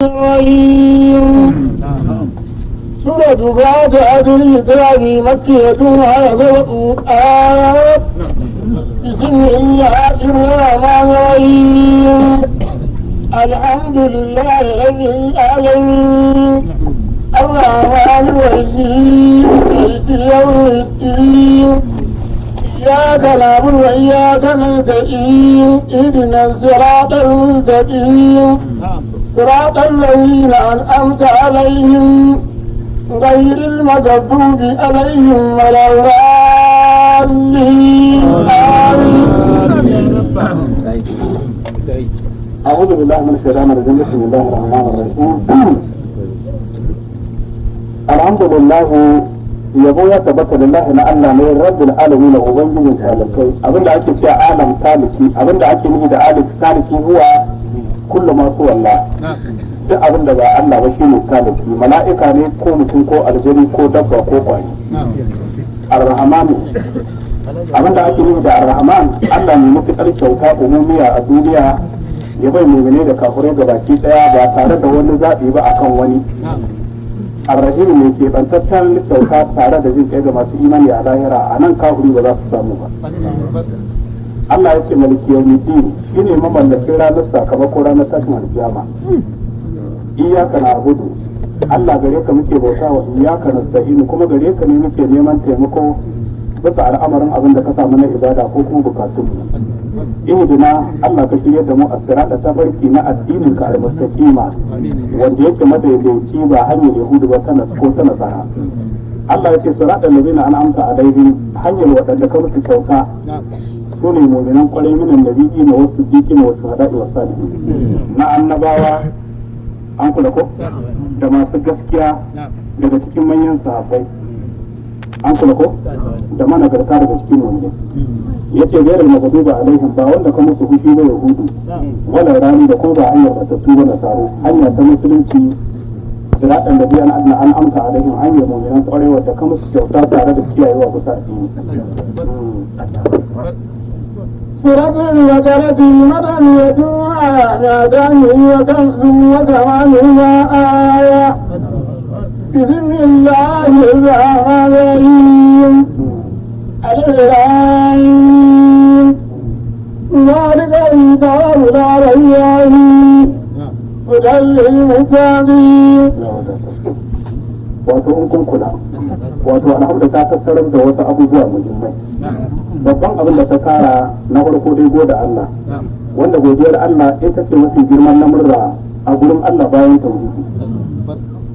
الرحيم. سورة فاتحة الكتاب مكية وهي آيات. بسم الله الرحمن الرحيم. الحمد لله رب العالمين، الرحمن الرحيم، مالك يوم الدين، إياك نعبد وإياك نستعين، اهدنا الصراط المستقيم، صراط الذين أنعمت عليهم، غير المغضوب عليهم ولا الضالين، آمين. أعوذ بالله من الشيطان الرجيم. بسم الله الرحمن الرحيم. الحمد لله، yabo ya tabbata lillahi na Allah ne، rabbil alamin، ubangijin talikai. Abinda ake cewa alam taliki, abinda ake nufi da alif taliki، huwa kullu ma su wallah، duk abinda ba Allah ba shine taliki، mala'ika ne ko mutum ko aljani ko dabba ko kwari. Ar-rahman، abinda ake nufi da ar-rahman، Allah ne matuƙar kyauta umumiya a duniya، ya bai mu'mine da kafirai gabaki daya ba tare da wani zaɓi ba akan wani. Arrahim ne ke bantaccen kyauta tare da jin kai ga masu imani a lahira, a nan kafiri ba za su samu ba. Allah ya ce maliki yawmiddin، shine mamallakin ranar sakamako، ranar tashin alkiyama. Iyyaka na'budu، Allah gare ka muke bauta، wa iyyaka nasta'inu، kuma gare ka ne muke neman taimako bisa al'amarin abin da ka samu na ibada ko kuma bukatun mu. Ihdina، Allah ka shirya da mu، as-sirata، tafarki na addinin ka، al-mustaqima، wanda yake madaidaici، ba hanyar yahudu ba ta ko ta nasara. Allah ya ce siratal ladina an'amta alaihim، hanyar waɗanda ka musu kyauta، su ne mu'minan kwarai، minan nabiyyi na wasu siddiqina wa shuhada'i wa salihin، na annabawa، an kula ko، da masu gaskiya daga cikin manyan sahabbai، an kula ko، da managarta daga cikin mu'minai. Yace gairar maghdubi alaihim، ba wanda ka musu fushi ba، yahudu، wala rani da ko ba hanyar batattu ba، nasaru. Hanya ta musulunci، siratan da biyan an'amta alaihim، hanyar mu'minan kwarai wadda ka musu kyauta tare da kiyayewa bisa addini. سورة البقرة مدنية 285 آية. بسم الله الرحمن الرحيم. ألف لام ميم، ذلك الكتاب لا ريب فيه، هدى للمتقين. Wato in kun kula, wato alhamdu ta tattarar da wasu abubuwa muhimmai. Babban abin da ta tara na farko dai, goda Allah، wanda godiyar Allah ita ce mafi girman lamurra a gurin Allah bayan tauhidi.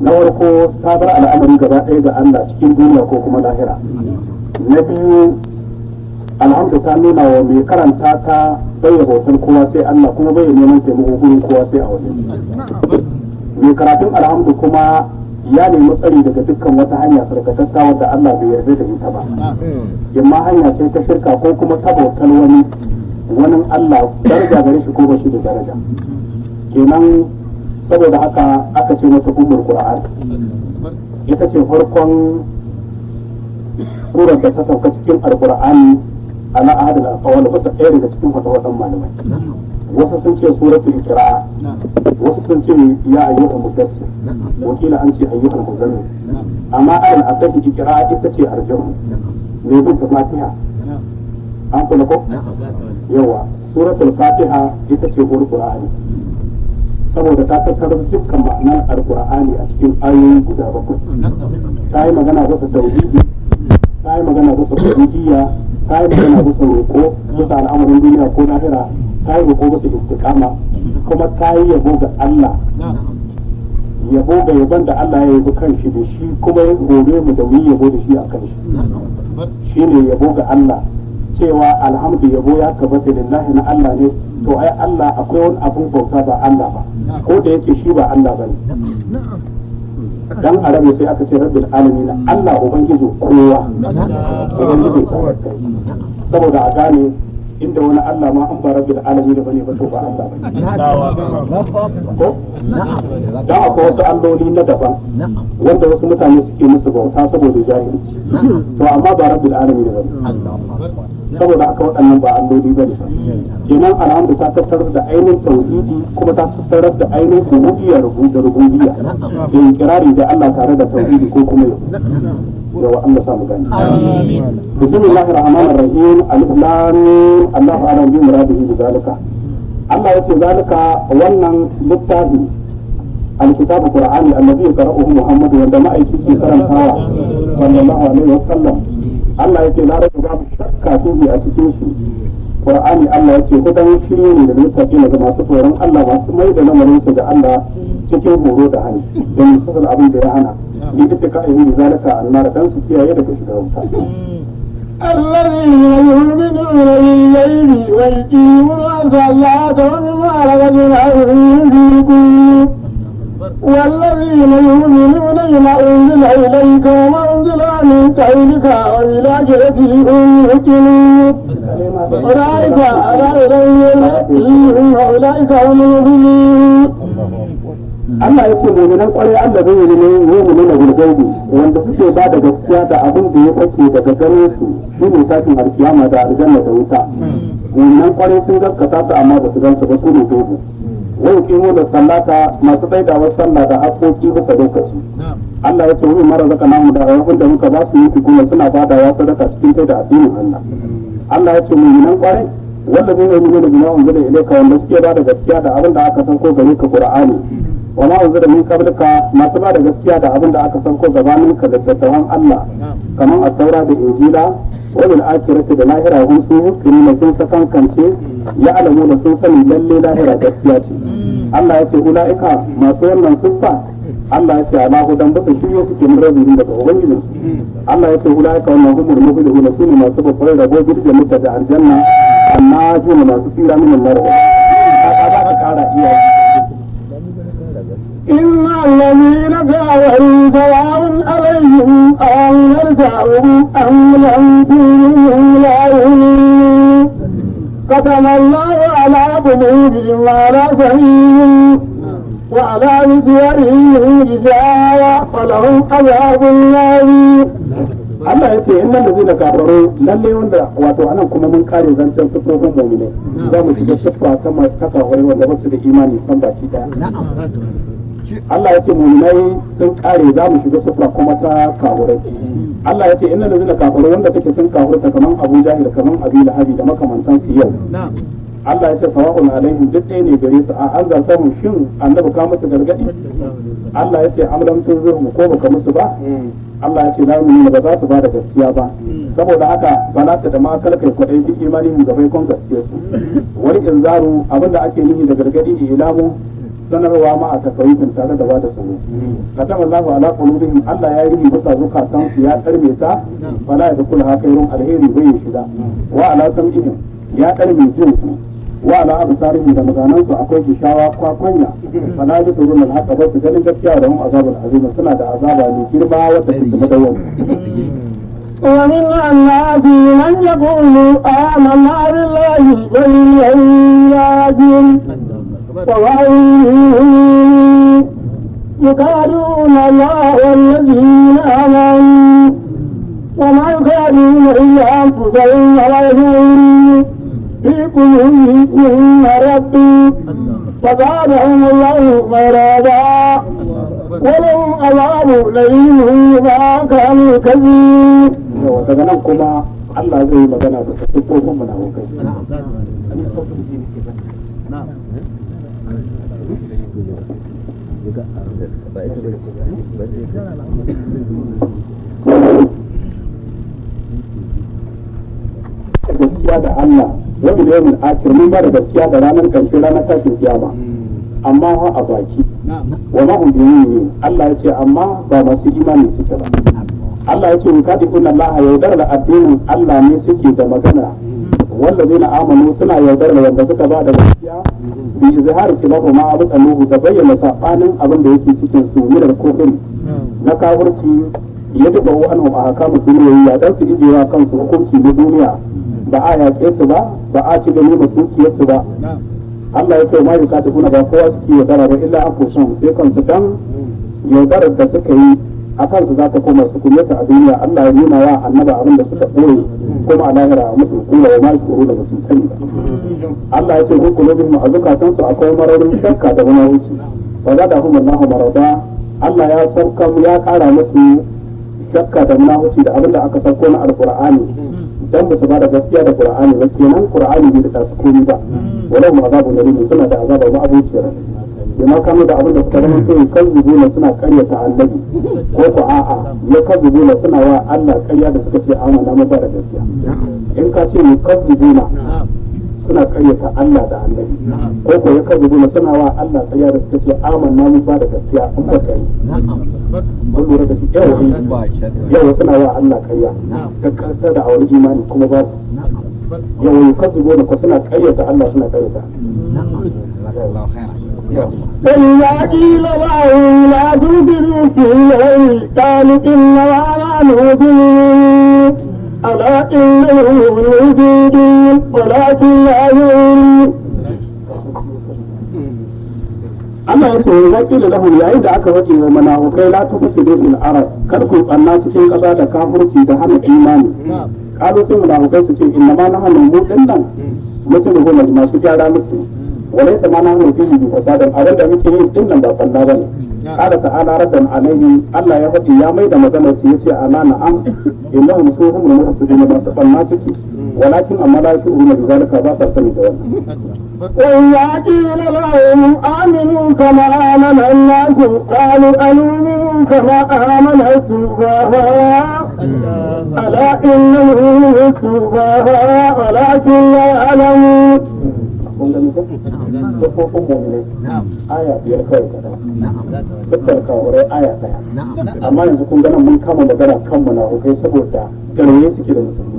Na farko, ta bar al'amari gaba ɗaya ga Allah cikin duniya ko kuma lahira. Na biyu, alhamdu ta nuna wa mai karanta ta bai bautar kowa sai Allah، kuma bai neman taimako gurin kowa sai a wajen mai karatun alhamdu، kuma ya nemi tsari daga dukkan wata hanya sarkatatta wadda Allah bai yarda da ita ba، imma hanya ce ta shirka ko kuma ta bautar wani wani Allah، daraja gare shi ko ba shi da daraja. Kenan saboda haka aka ce mata ummul qur'an. Ita ce farkon surar da ta sauka cikin alqur'ani ala ahad al-aqwal، bisa ɗaya daga cikin fatawadan malamai. Wasu sun ce suratul iqra، wasu sun ce ya ayyuhal mudassir، wakila an ce ayyuhal muzammil، amma alal asahi iqra ita ce arjahu، mai bin ta fatiha، an kula ko. Yawa, suratul fatiha ita ce uwar qur'ani، saboda ta tattara dukkan ma'anar alqur'ani a cikin ayoyi guda bakwai. Ta yi magana bisa tauhidi، ta yi magana bisa ubudiyya، ta yi magana bisa roƙo bisa al'amarin duniya ko lahira، ta yi roƙo bisa istiqama، kuma ta yi yabo ga Allah، yabo ga yabon da Allah ya yabi kanshi da shi، kuma ya hore mu da mu yi yabo da shi a kanshi. Shine yabo ga Allah, cewa alhamdu، yabo ya tabbata، lillahi، na Allah ne. To ai Allah akwai wani abun bauta ba Allah ba، ko da yake shi ba Allah bane. Dan arabe sai aka ce rabbil alamin، Allah ubangiji kowa، ubangiji talikai، saboda a gane Inda wani Allah ma an ba rabbil alamin da bane ba, to ba Allah bane ko dan akwai wasu alloli na daban wanda wasu mutane suke musu bauta saboda jahilci, to amma ba rabbil alamin bane. Saboda haka waɗannan ba alloli bane ba. Kenan alhamdu ta tattarar da ainihin tauhidi, kuma ta tattarar da ainihin uluhiyya da rububiyya da ikirari da Allah tare da tauhidi ko kuma yau yawa. Allah sa mu gani. Bismillahir rahmanir rahim. Alif lam mim. Allahu a'lam bi muradihi bi zalika. Allah yace zalika, wannan littafi, alkitabu qur'ani, allazi yaqra'uhu Muhammad, wanda ma'aiki ke karantawa sallallahu alaihi wa sallam. Allah yace la raiba, babu shakka, fihi, a cikin shi qur'ani. Allah yace hudan, shiri ne da littafi ga masu tsoron Allah, masu mai da lamarin su ga Allah cikin horo da hani da misalin abin da ya hana, li ittiqa'ihi bi zalika annar, dan su kiyaye daga shiga wuta. الذين يؤمنون بالغيب ويقيمون الصلاة ومما رزقناهم ينفقون، والذين يؤمنون بما أنزل إليك وما أنزل من قبلك وبالآخرة هم يوقنون، أولئك على هدى من ربهم وأولئك هم المفلحون. Allah ya ce mu'minan kwarai, Allah zai yi ne mu'minuna bil gaibi, wanda suke ba da gaskiya da abin da ya fake daga ganin su, shine tashin alkiyama da aljanna da wuta. Mu'minan kwarai sun gaskata su amma ba su gansu ba, su ne gaibi. Wa yuqimu da sallata, masu tsaidawar sallah da haƙoƙi bisa lokaci. Allah ya ce wa mimma razaqnahum, da abin da muka ba su, yi kuma suna badawa sadaka cikin kai da addinin Allah. Allah ya ce mu'minan kwarai, wallazina yu'minuna bima unzila ilayka, wanda suke ba da gaskiya da abin da aka sauko gare ka, Qur'ani, wa ma unzila min qablika, masu ba da gaskiya da abin da aka sauko gabanin ka, littattafan Allah kamar at-taura da Injila, wa bil akhirati, da lahira, hum, su, yuqinuna, sun sakankance, ya alamuna, sun sani lalle lahira gaskiya ce. Allah ya ce ula'ika, masu wannan siffa, Allah ya ce ala hudan, bisa shirye suke, min rabbihim, daga ubangijinsu. Allah ya ce ula'ika, wannan, humul muflihuna, su ne masu babbar rabo, bil jannati, da aljanna, annajuna, masu tsira, min nar. Ka ba ka kara iya. إن الذين كفروا سواء عليهم أأنذرتهم أم لم تنذرهم لا يؤمنون. ختم الله على قلوبهم وعلى سمعهم وعلى أبصارهم غشاوة ولهم عذاب عظيم. Allah ya ce innal ladina kafaru, lalle wanda, wato anan kuma mun kare zancen siffofin mu'minai, za mu shiga siffa ta kafirai wanda ba su da imani san baki daya. Allah ya ce mu'minai sun kare, za mu shiga siffa kuma ta kafirai. Allah ya ce innal ladina kafaru, wanda suke sun kafirta kaman Abu Jahil, kaman Abi Lahabi da makamantan su yau. Allah ya ce sawa'un alaihim, duk ɗaya ne gare su, a anzartahum, shin annabi ka musu gargadi? Allah ya ce am lam tunzirhum, ko baka musu ba? Allah ya ce la yu'minu, ba za su ba da gaskiya ba. Saboda haka bala ta da ma kalkai kwadai bi imanin ga baikon gaskiyar su. Wal inzaru, abinda ake nufi da gargadi, ilamu, sanarwa, ma a takawifin, tare da bada tsoro. Katama Allahu ala qulubihim, Allah ya yi bisa zukatan su, ya tsarme ta, fala ya kula khairun, alheri bai shiga, wa ala sam'ihim, ya tsarme jin su, wa ala absarihim, da maganan su akwai gishawa, kwakwanya, fala yusiruna al-haqqa, ba su ganin gaskiya, da hum azabul azim, suna da azaba mai girma wadda take madawwami. ومن الناس من يقول آمنا بالله وباليوم الآخر وما هم بمؤمنين، يخادعون الله والذين آمنوا وما يخادعون إلا أنفسهم وما يشعرون. في قلوبهم مرض فزادهم الله مرضا ولهم عذاب أليم بما كانوا يكذبون. Yawa, daga nan kuma Allah zai yi magana bisa siffofin munafukai. Ni sautin ji nake ba. Gaskiya da Allah, wa bil yawmil akhir, mun ba da gaskiya da ranar karshe, ranar tashin kiyama, amma ha a baki, wa ma hum bimu'minin. Allah ya ce amma ba masu imani suke ba. Allah ya ce yukadi'una Allah, yaudar da addinin Allah ne suke da magana, wallazina amanu, suna yaudar da wanda suka ba da gaskiya, bi izhar khilafu ma abtaluhu, da bayyana sabanin abin da yake cikin su, min al-kufri, na kafirci, yadda anhu ahkamu dunyawiyya, dan su ijewa kansu hukunci na duniya. Ba a yaƙe su ba, ba a ci gani ba dukiyarsu ba. Allah ya ce ma yukatibuna, ba kowa suke yaudara ba, illa anfusahum, sai kansu, dan yaudarar da suka yi a kansu za ta koma su kunyata a duniya. Allah ya nuna wa annaba abin da suka ɓoye, kuma a lahira a musu hukuma wa ma shuru da basu sani ba. Allah ya ce ku qulubihim, a zukatansu akwai mararin shakka da munafici. Fa zadahum Allahu marada, Allah ya sauka ya kara musu shakka da munafici da abin da aka sauko na Alqur'ani, dan ba su ba da gaskiya da Qur'ani ba. Kenan Qur'ani bai da su komai ba. Walau azabun alim, suna da azaba ba abuciyar bima kanu, da abin da suka zama sai kazzubuna, suna karyata annabi, ko ko a'a, ya kazzubuna, suna wa Allah karya da suka ce amana, mu ba da gaskiya. In ka ce mu kazzubuna, suna karyata Allah da annabi, ko ko ya kazzubuna, suna wa Allah karya da suka ce amanna, mu ba da gaskiya, in ba kai mun lura da shi yawa yawa, suna wa Allah karya ta da awar imani kuma ba su yawa yukazzibuna ko suna karyata Allah, suna karyata. وإذا قيل لهم لا تنفروا في الليل قالوا إنما نحن مسلمون. ألا إنهم المفسدون ولكن لا يشعرون. Allah ya ce wa qila lahum, yayin da aka faɗi wa munafikai, la tufsidu fil ard, kar ku banna cikin ƙasa da kafirci da hana imani, kalu, sai munafikai su ce inna ma nahnu, mu dinnan musulmuna, masu gyara musu, walaysa ma nahnu fihi bi fasadin, abin da muke yi dinnan ba banna bane. Qala ta'ala raddan alaihim, Allah ya faɗi ya mai da maganar su, yace ala na'am, innahum suhumul mufsidun, masu banna suke, walakin amma la shu'uruna bi zalika, ba sa sani da wannan. وإذا قيل لهم آمنوا كما آمن الناس قالوا أنؤمن كما آمن السفهاء. ألا إنهم هم السفهاء ولكن لا يعلمون. Kun gani ko siffofin mu'minai aya 5 kawai kaɗan, siffar kafirai aya 1. Amma yanzu kun ganin mun kama magana kan munafukai, saboda garwaye suke da musulmi,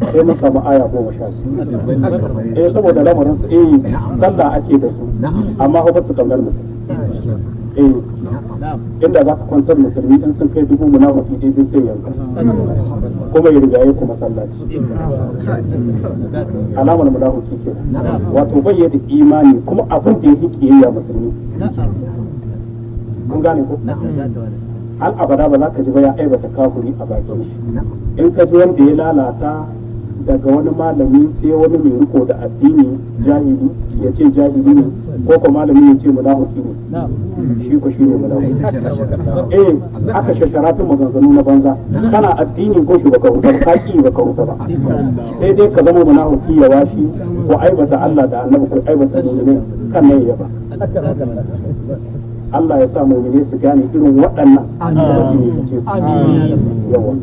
sai mun samu aya 12. Eh, saboda lamarin su, eh, sallah ake da su, amma ba su kaunar musulmi. Eh, inda za ka kwantar musulmi in sun kai 1000, munafiki ɗaya sai yanka kuma ya rigaye ku masallaci. Alamar munafiki ke, wato bai da imani, kuma abin da yake kiyayya musulmi. Kun gane ko? Hal abada ba za ka ji ba ya aibata kafuri a bakin shi. In ka ji wanda ya lalata daga wani malami, sai wani mai riko da addini jahili ya ce jahili ne, ko ko malami ya ce munafiki ne, shi ko shi ne munafiki. Eh, aka shasharatun maganganu na banza. Kana addini ko shi baka huta ba, ka ki baka huta ba, sai dai ka zama munafiki ya washi ko aibata Allah da annabi ko aibata mu'mini kan nan ya ba. Allah ya sa mu'mini su gane irin waɗannan da su ce su yawa.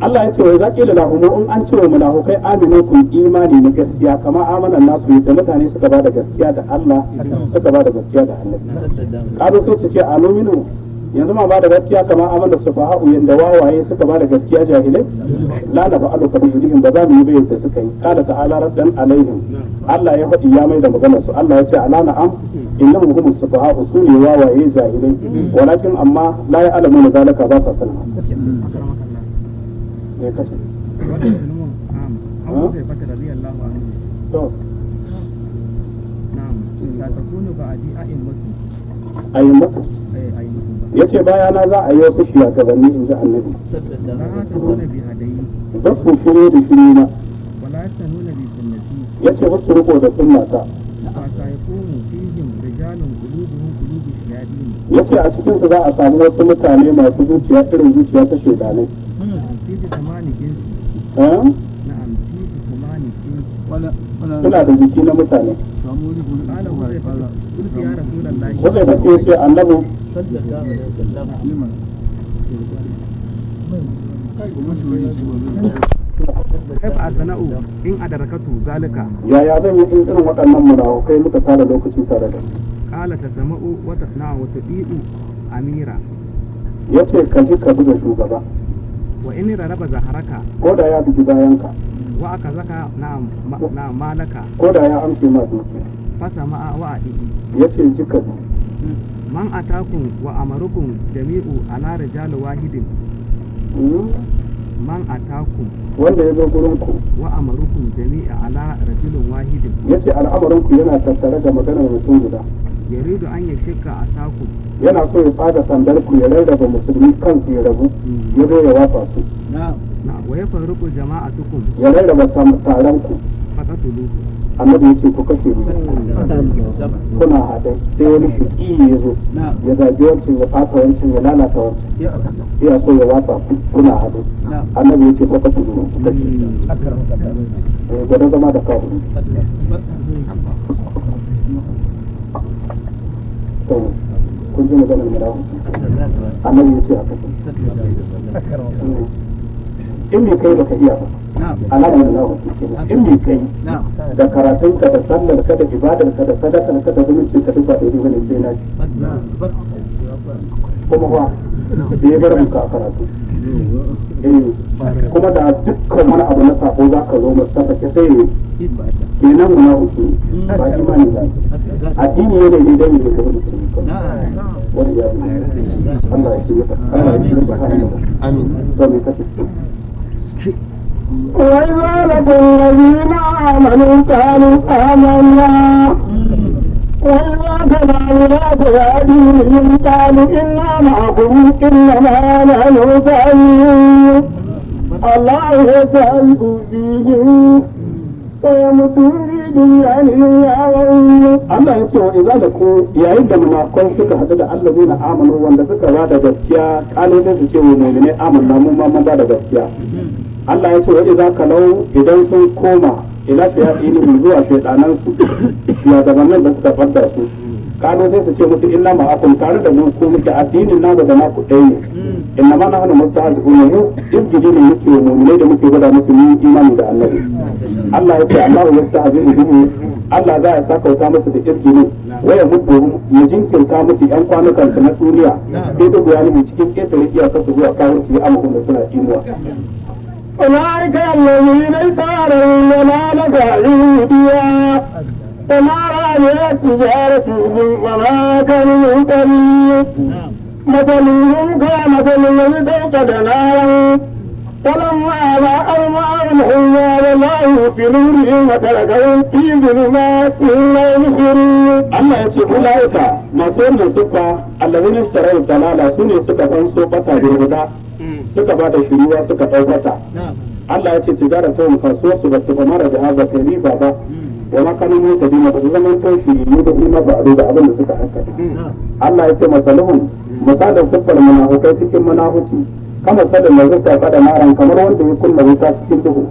Allah ya ce wa idza qila lahum, in an ce wa munafikai aminu, kun imani na gaskiya, kama amanan nasu, yadda mutane suka ba da gaskiya da Allah, suka ba da gaskiya da Annabi, kalu, sai su ce anuminu, yanzu ma ba da gaskiya, kama amana sufaha'u, yanda wawaye suka ba da gaskiya, jahilai, la na fa'alu ka bi ba za mu yi ba yadda suka yi. Qala ta'ala raddan alaihim, Allah ya faɗi ya mai da maganar su. Allah ya ce ala na'am, innahum humus sufaha'u, su ne wawaye jahilai, walakin amma la ya'lamuna zalika, ba sa sanin. Me kace? Abu Hurairah radiyallahu anhu. To. Na'am, satakunu ba'di a'immatu. Ayyummatu. Eh, a'immatu. Yace bayana za a yi wasu shugabanni, in ji annabi. La yahtaduna bi hadayi. Ba su shirye da shirye na. Wa la yastanuna bi sunnati. Yace ba su riko da sunnata. Fa sayakunu fihim rijalun qulubuhum qulubu shayatin. Yace a cikin su za a samu wasu mutane masu zuciya irin zuciya ta shaidanai. Fi jismani insi. Eh? Na'am, fi jismani insi. Suna da jiki na mutane. Qala Hudayfa, qultu ya rasulullahi. Wanda ya ce annabi. Kaifa asna'u in adrakatu zalika? Yaya zan yi in irin waɗannan munafukai muka tara lokaci tare da su? Qala tasma'u wa tasna'u wa tudi'u amira. Yace ka ji ka buga shugaba. Wa in raraba zaharaka. Ko da ya bugi bayanka. Wa akazaka, na'am, na'am, malaka. Ko da ya amshe ma dukiya. Fasama'a wa adi'i. Yace ji ka bi. Man atakum wa amarukum jami'u ala rijal wahidin. Man atakum Wanda ya zo gurin ku wa amarukum jami'a ala rajulin wahidin ya ce al'amarin ku yana tattare da maganar mutum guda, yuridu an yashqa asakum yana so ya tsaga sandar ku, ya rarraba musulmi kansu ya rabu, ya zo ya watsa su, na wa yafarriqu jama'atukum ya rarraba taron ku, faqatuluhu. Annabi ya ce ku kashe mu. Kuna haɗe sai wani shiƙi ya zo ya zagi wancan, ya ɓata wancan, ya lalata wancan, iya so ya watsa ku kuna haɗe, annabi ya ce ku kashe mu, ku kashe. Eh, gwada zama da kawo. To, kun ji maganar munafiki, annabi ya ce a kashe. In bai kai baka iya ba, alamar munafiki kenan. In bai kai da karatunka da sallarka da ibadarka da sadakarka da zumunci ka duk ba daidai bane sai na shi kuma ba da ya bar muka a karatu, eh, kuma da dukkan wani abu na sako za ka zo mustafa ke sai ne kenan munafiki ne, ba imani ba, addini ne daidai ne da kamar musulmi kawai. Wani ya Allah ya shirya, Allah ya shirya. Amin. To, me kace? وإذا لقوا الذين آمنوا قالوا آمنا وإذا تبعوا لا تهاديهم قالوا إنا معكم إنما نحن مستهزئون الله يستهزئ بهم ويمدهم في طغيانهم يعمهون. Allah ya ce wa idza da ku yayin da munafikai suka haɗu da allazina amanu, wanda suka ba da gaskiya, kalolin su ce wa mu'minai amanna, mun ma mun ba da gaskiya. Allah ya ce wa idza kalau idan sun koma ila shayatinihim, zuwa shaydanan su, shugabannin da suka fadda su, kalo sai su ce musu inna ma'akum, tare da mu ko muke, addinin namu da naku ɗaya ne, inna ma nahnu mustahzi'un, mu izgidi ne muke wa mu'minai da muke gwada musu mu imani da annabi. Allah ya ce Allahu yastahzi'u bihim, Allah za ya sakauta musu da izginin, waya mudduhum, ya jinkirta musu yan kwanukan su na duniya, sai duk bayani cikin ketare iyakar su zuwa kafirci ya amuru da suna imuwa. أولئك الذين اشتروا الضلالة بالهدى وما ربحت تجارتهم وما كانوا مهتدين. مثلهم كمثل الذي استوقد نارا فلما أضاء ما حوله الله بنورهم وتركهم في ظلمات لا يبصرون. Allah ya ce ulaika, masu wannan siffa, allazina ishtaraw dalala, sune suka fanso bata, bil huda, suka bada shiruwa suka dau bata. Allah ya ce tijaratuhum, kasuwar su bata ba mara da ba ta riba ba, wa ma kanu muhtadin, ba su zaman to shiriyu da ima ba da abin da suka aikata. Allah ya ce masaluhum, misalin siffar munafukai cikin munafuci, kama salin da zuka kada naran, kamar wanda ya kunna wuta cikin duhu,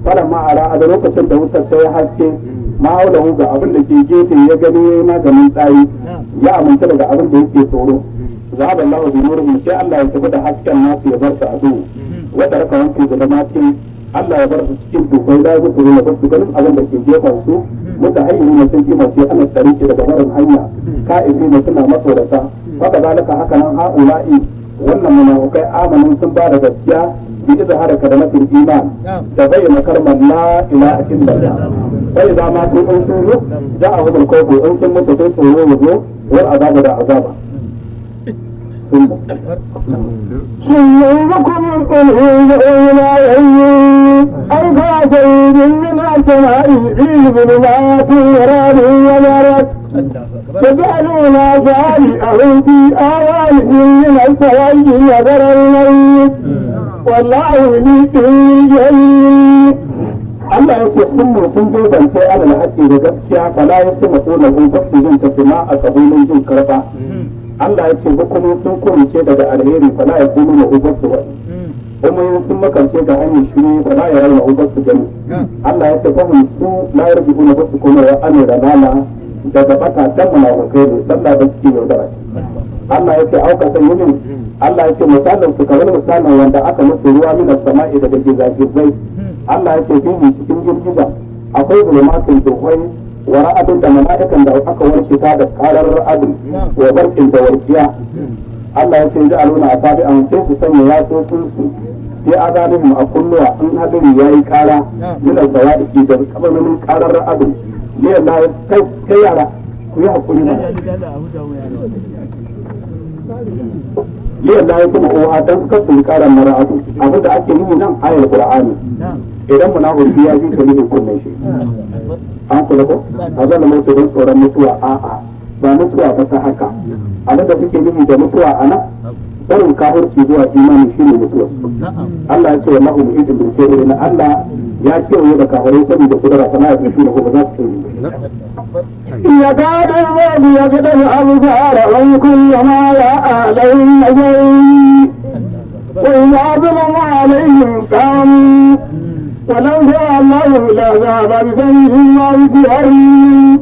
fara ma'ara a lokacin da wutar ta yi haske, ma'aulahu, ga abin da ke gefe ya gani ya yi maganin tsayi, ya aminta daga abin da yake tsoro, zahaba Allah bi nurihim, sai Allah ya tafi da hasken nasu ya bar su a duhu, wa taraka wanki zulamatin, Allah ya bar su cikin dubai, da su ne ba su ganin abin da ke gefen su, mutahayyiruna, sun kimace, ana tsariki, daga barin hanya, ka'ifina, suna matsorata. Haka zalika, haka nan, ha'ula'i, wannan munafukai, amanu, sun ba da gaskiya, bi izhar kalmatul iman, da bayyana kalmar la ilaha illallah, sai da ma su in sun zo ja'ahum al-khawfu, in sun mutu sai tsoro ya zo, wal azabu, da azaba sun صم بكم عمي لا يهدون أو كصيب من السماء فيه ظلمات ورعد وبرق يجعلون أصابعهم في آذانهم من الصواعق حذر الموت والله محيط بالجاهلين. Allah ya ce sun mu sun bebance alal haƙƙi, da gaskiya, fala ya sama ko ba su jin ta ma a kabulin jin karba. Allah ya ce hukumin sun kurce daga alheri, fala ya kunu na ubar su wani kuma yin sun makance ga hanyar shiru, fala ya rauna ubar su gani. Allah ya ce fahim su la yarji'una, ba su kuma wa an ralala, daga bata, dan munafukai ne, sallah da suke yaudara ce. Allah ya ce auka san Allah ya ce misalin su kamar misalin wanda aka musu ruwa mina sama'i, daga gizagizai. Allah ya ce fihi, cikin girgiza akwai zulumatun, duhwai, wa ra'adun, da mala'ikan da aka warke ta da karar ra'adun, wa barkin, da warkiya. Allah ya ce ja'aluna asabi'an, sai su sanya yatsotsin su, fi azanihim, a kunnuwa, in hadiri yayi kara, min sawa'iqi, da kabarin karar ra'adun ne. Allah kai kai, yara ku yi hakuri mana. Liyan da ya sama oha dan suka su karan mara'atu, abinda ake nufi nan ayar Qur'ani, idan munafiki ya ji ta nufin kunnen shi. An kula ko a zan mutu don tsoron mutuwa? A'a, ba mutuwa ba ta haka. Abinda suke nufi da mutuwa a nan, barin kafirci zuwa imani, shine mutuwa. Allah ya ce wallahu mu'idun bil kafirin, Allah ya kewaye da kafirai saboda kudura sana ya fi ko ba za su tsere. يكاد البرق يقطع أبصارهم كلما رأى لهم نجوا وإذا ظلم عليهم قاموا ولو شاء الله لذهب بسمعهم وأبصارهم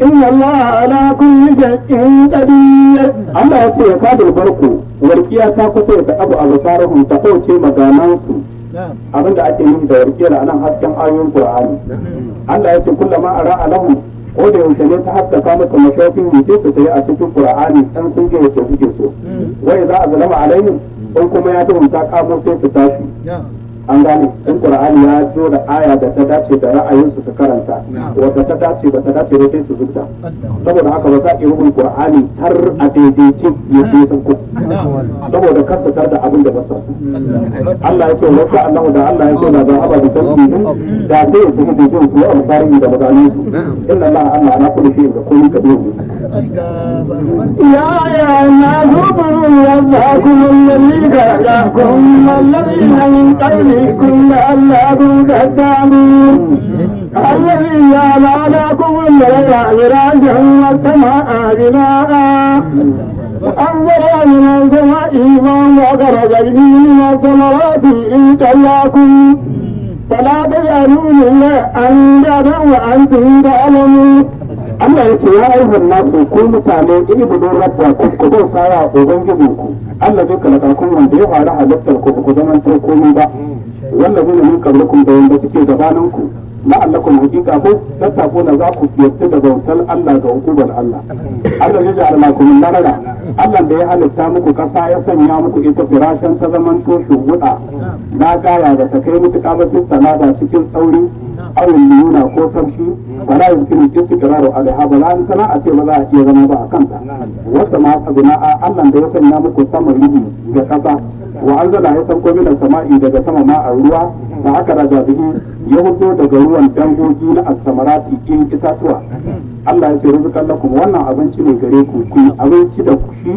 إن الله على كل شيء قدير. Allah ya ce يكاد البرق, warkiya ta kusa ya abu أبصارهم, ta kauce maganansu. Abinda ake nufi da warkiyar anan, hasken ayoyin Qur'ani. Allah ya ce كلما أضاء لهم, ko da yaushe ne ta haskaka masa, مشوا فيه, sai su tayi a cikin Qur'ani dan sun ga yadda suke so. وإذا أظلم عليهم, in kuma ya tuhumta kamo, sai su tashi. An gane, in Qur'ani ya zo da aya da ta dace da ra'ayinsu, su karanta, wadda ta dace ba ta dace ba, sai su zubta. Saboda haka ba sa iya rubun Qur'ani tar a daidaice ya ce sun ku, saboda kasatar da abin da ba sa so. Allah ya ce ولو شاء الله, da Allah ya so, لذهب بسمعهم, da sai ya tafi da jin su, وأبصارهم, da maganin su. إن الله, Allah, على كل شيء, da komai, قدير. يا أيها الناس اعبدوا ربكم الذي خلقكم والذين من قبلكم لعلكم تتقون. الذي جعل لكم الأرض فراشا والسماء بناء وأنزل من السماء ماء وأخرج به من الثمرات رزقا لكم فلا تجعلوا لله أندادا وأنتم تعلمون. Allah ya ce يا أيها الناس, ku mutane, اعبدوا ربكم, ku bauta wa ubangijinku, الذي خلقكم, wanda ya fara halittar ku ba ku zaman to komai ba, والذين من قبلكم, da wanda suke gabanin ku, لعلكم, hakika ko, تتقون, za ku fiyasta da bautar Allah ga hukumar Allah. الذي جعل لكم الأرض, Allah da ya halitta muku kasa, ya sanya muku ita فراشا, ta zaman to shuguda, na gaya da ta kai mutu kamatin salada cikin tsauri أو الليونة, ko tafshi, فلا يمكن الاستقرار عليها, ba za tana a ce ba za a iya zama ba a kanta. والسماء بناء, Allah da ya sanya muku sama rubi ga kasa. وأنزل, ya sauko, من السماء, daga sama, ماء, ruwa da aka raja bihi, ya fito daga ruwan dangogi na الثمرات, in itatuwa. Allah ya ce رزقا لكم, wannan abinci ne gare ku, ku yi abinci da shi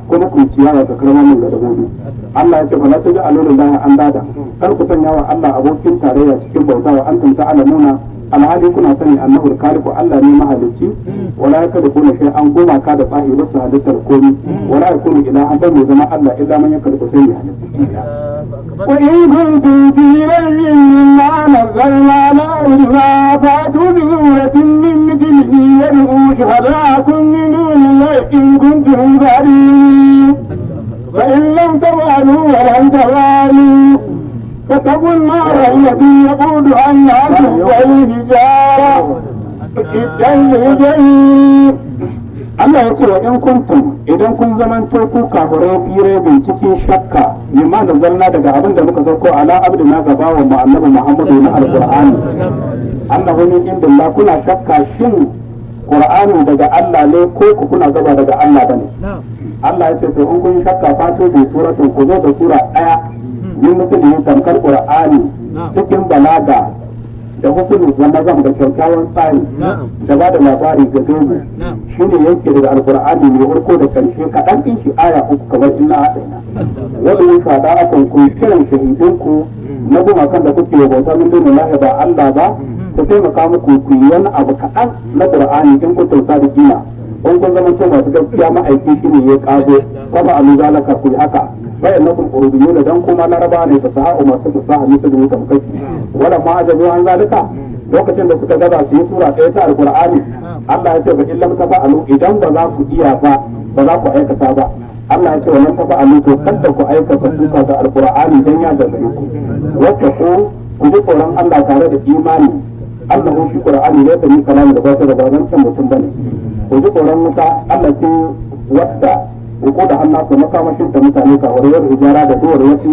kuma ku ciyawa ga karmamin ga dabbobi. Allah ya ce فلا تجعلوا لله أندادا, kar ku sanya wa Allah abokin tarayya cikin bauta, وأنتم تعلمون, alhali kuna sani, أنه الخالق, Allah ne mahalicci. ولا يخلقون شيئا, gumaka da tsahi ba su halittar komi. ولا يكون إلها, ban mai zama Allah, إلا من يخلق, sai mai halitta. وإن كنتم في ريب مما نزلنا على عبدنا فأتوا بسورة من مثله وادعوا شهداءكم من دون الله إن كنتم صادقين. فإن لم تفعلوا ولم تفعلوا فاتقوا النار التي وقودها الناس والحجارة أعدت للكافرين. Allah ya ce وإن كنتم, idan kun zamanto ku kafirai, في ريب, cikin shakka, مما نزلنا, daga abin da muka sauko, على عبدنا, ga bawan mu annabi Muhammadu, na alqur'ani, أنه من عند الله, kuna shakka shin qur'ani daga Allah ne ko ku kuna gaba daga Allah bane? Allah ya ce to in kun shakka, فأتوا بسورة, ku zo da sura daya, من مثله, tamkar qur'ani cikin balaga da husnul zamazam da kyakkyawan tsari da ba da labari ga gaibu, shine yanke daga alqur'ani mai farko da karshe kaɗan ɗin shi aya uku kamar إنا أعطينا. وادعوا شهداءكم, ku kiran shahidinku na gumakan da kuke bauta, من دون الله, ba Allah ba, ku taimaka muku ku yi wani abu kaɗan na qur'ani, إن كنتم صادقين, in kun zama to masu gaskiya, ma'aiki shine ya kago. فافعلوا ذلك, ku yi haka, فإنكم عربيون, dan kuma laraba ne, فصحاء, masu fasaha, مثله, tamkashi. ولما عجزوا عن ذلك, lokacin da suka gaza su yi sura ɗaya ta alqur'ani, Allah ya ce فإن لم تفعلوا, idan ba za ku iya ba, ba za ku aikata ba, Allah ya ce ولن تفعلوا, to kada ku aikata suka ga alqur'ani dan ya gagare ku. واتقوا, ku ji tsoron Allah tare da imani, أنه, shi qur'ani, ليس من كلام البشر, ba zancen mutum bane. Ku ji tsoron wuta, التي, wadda, وقودها الناس, makamashin ta mutane ka والحجارة, da duwar wasu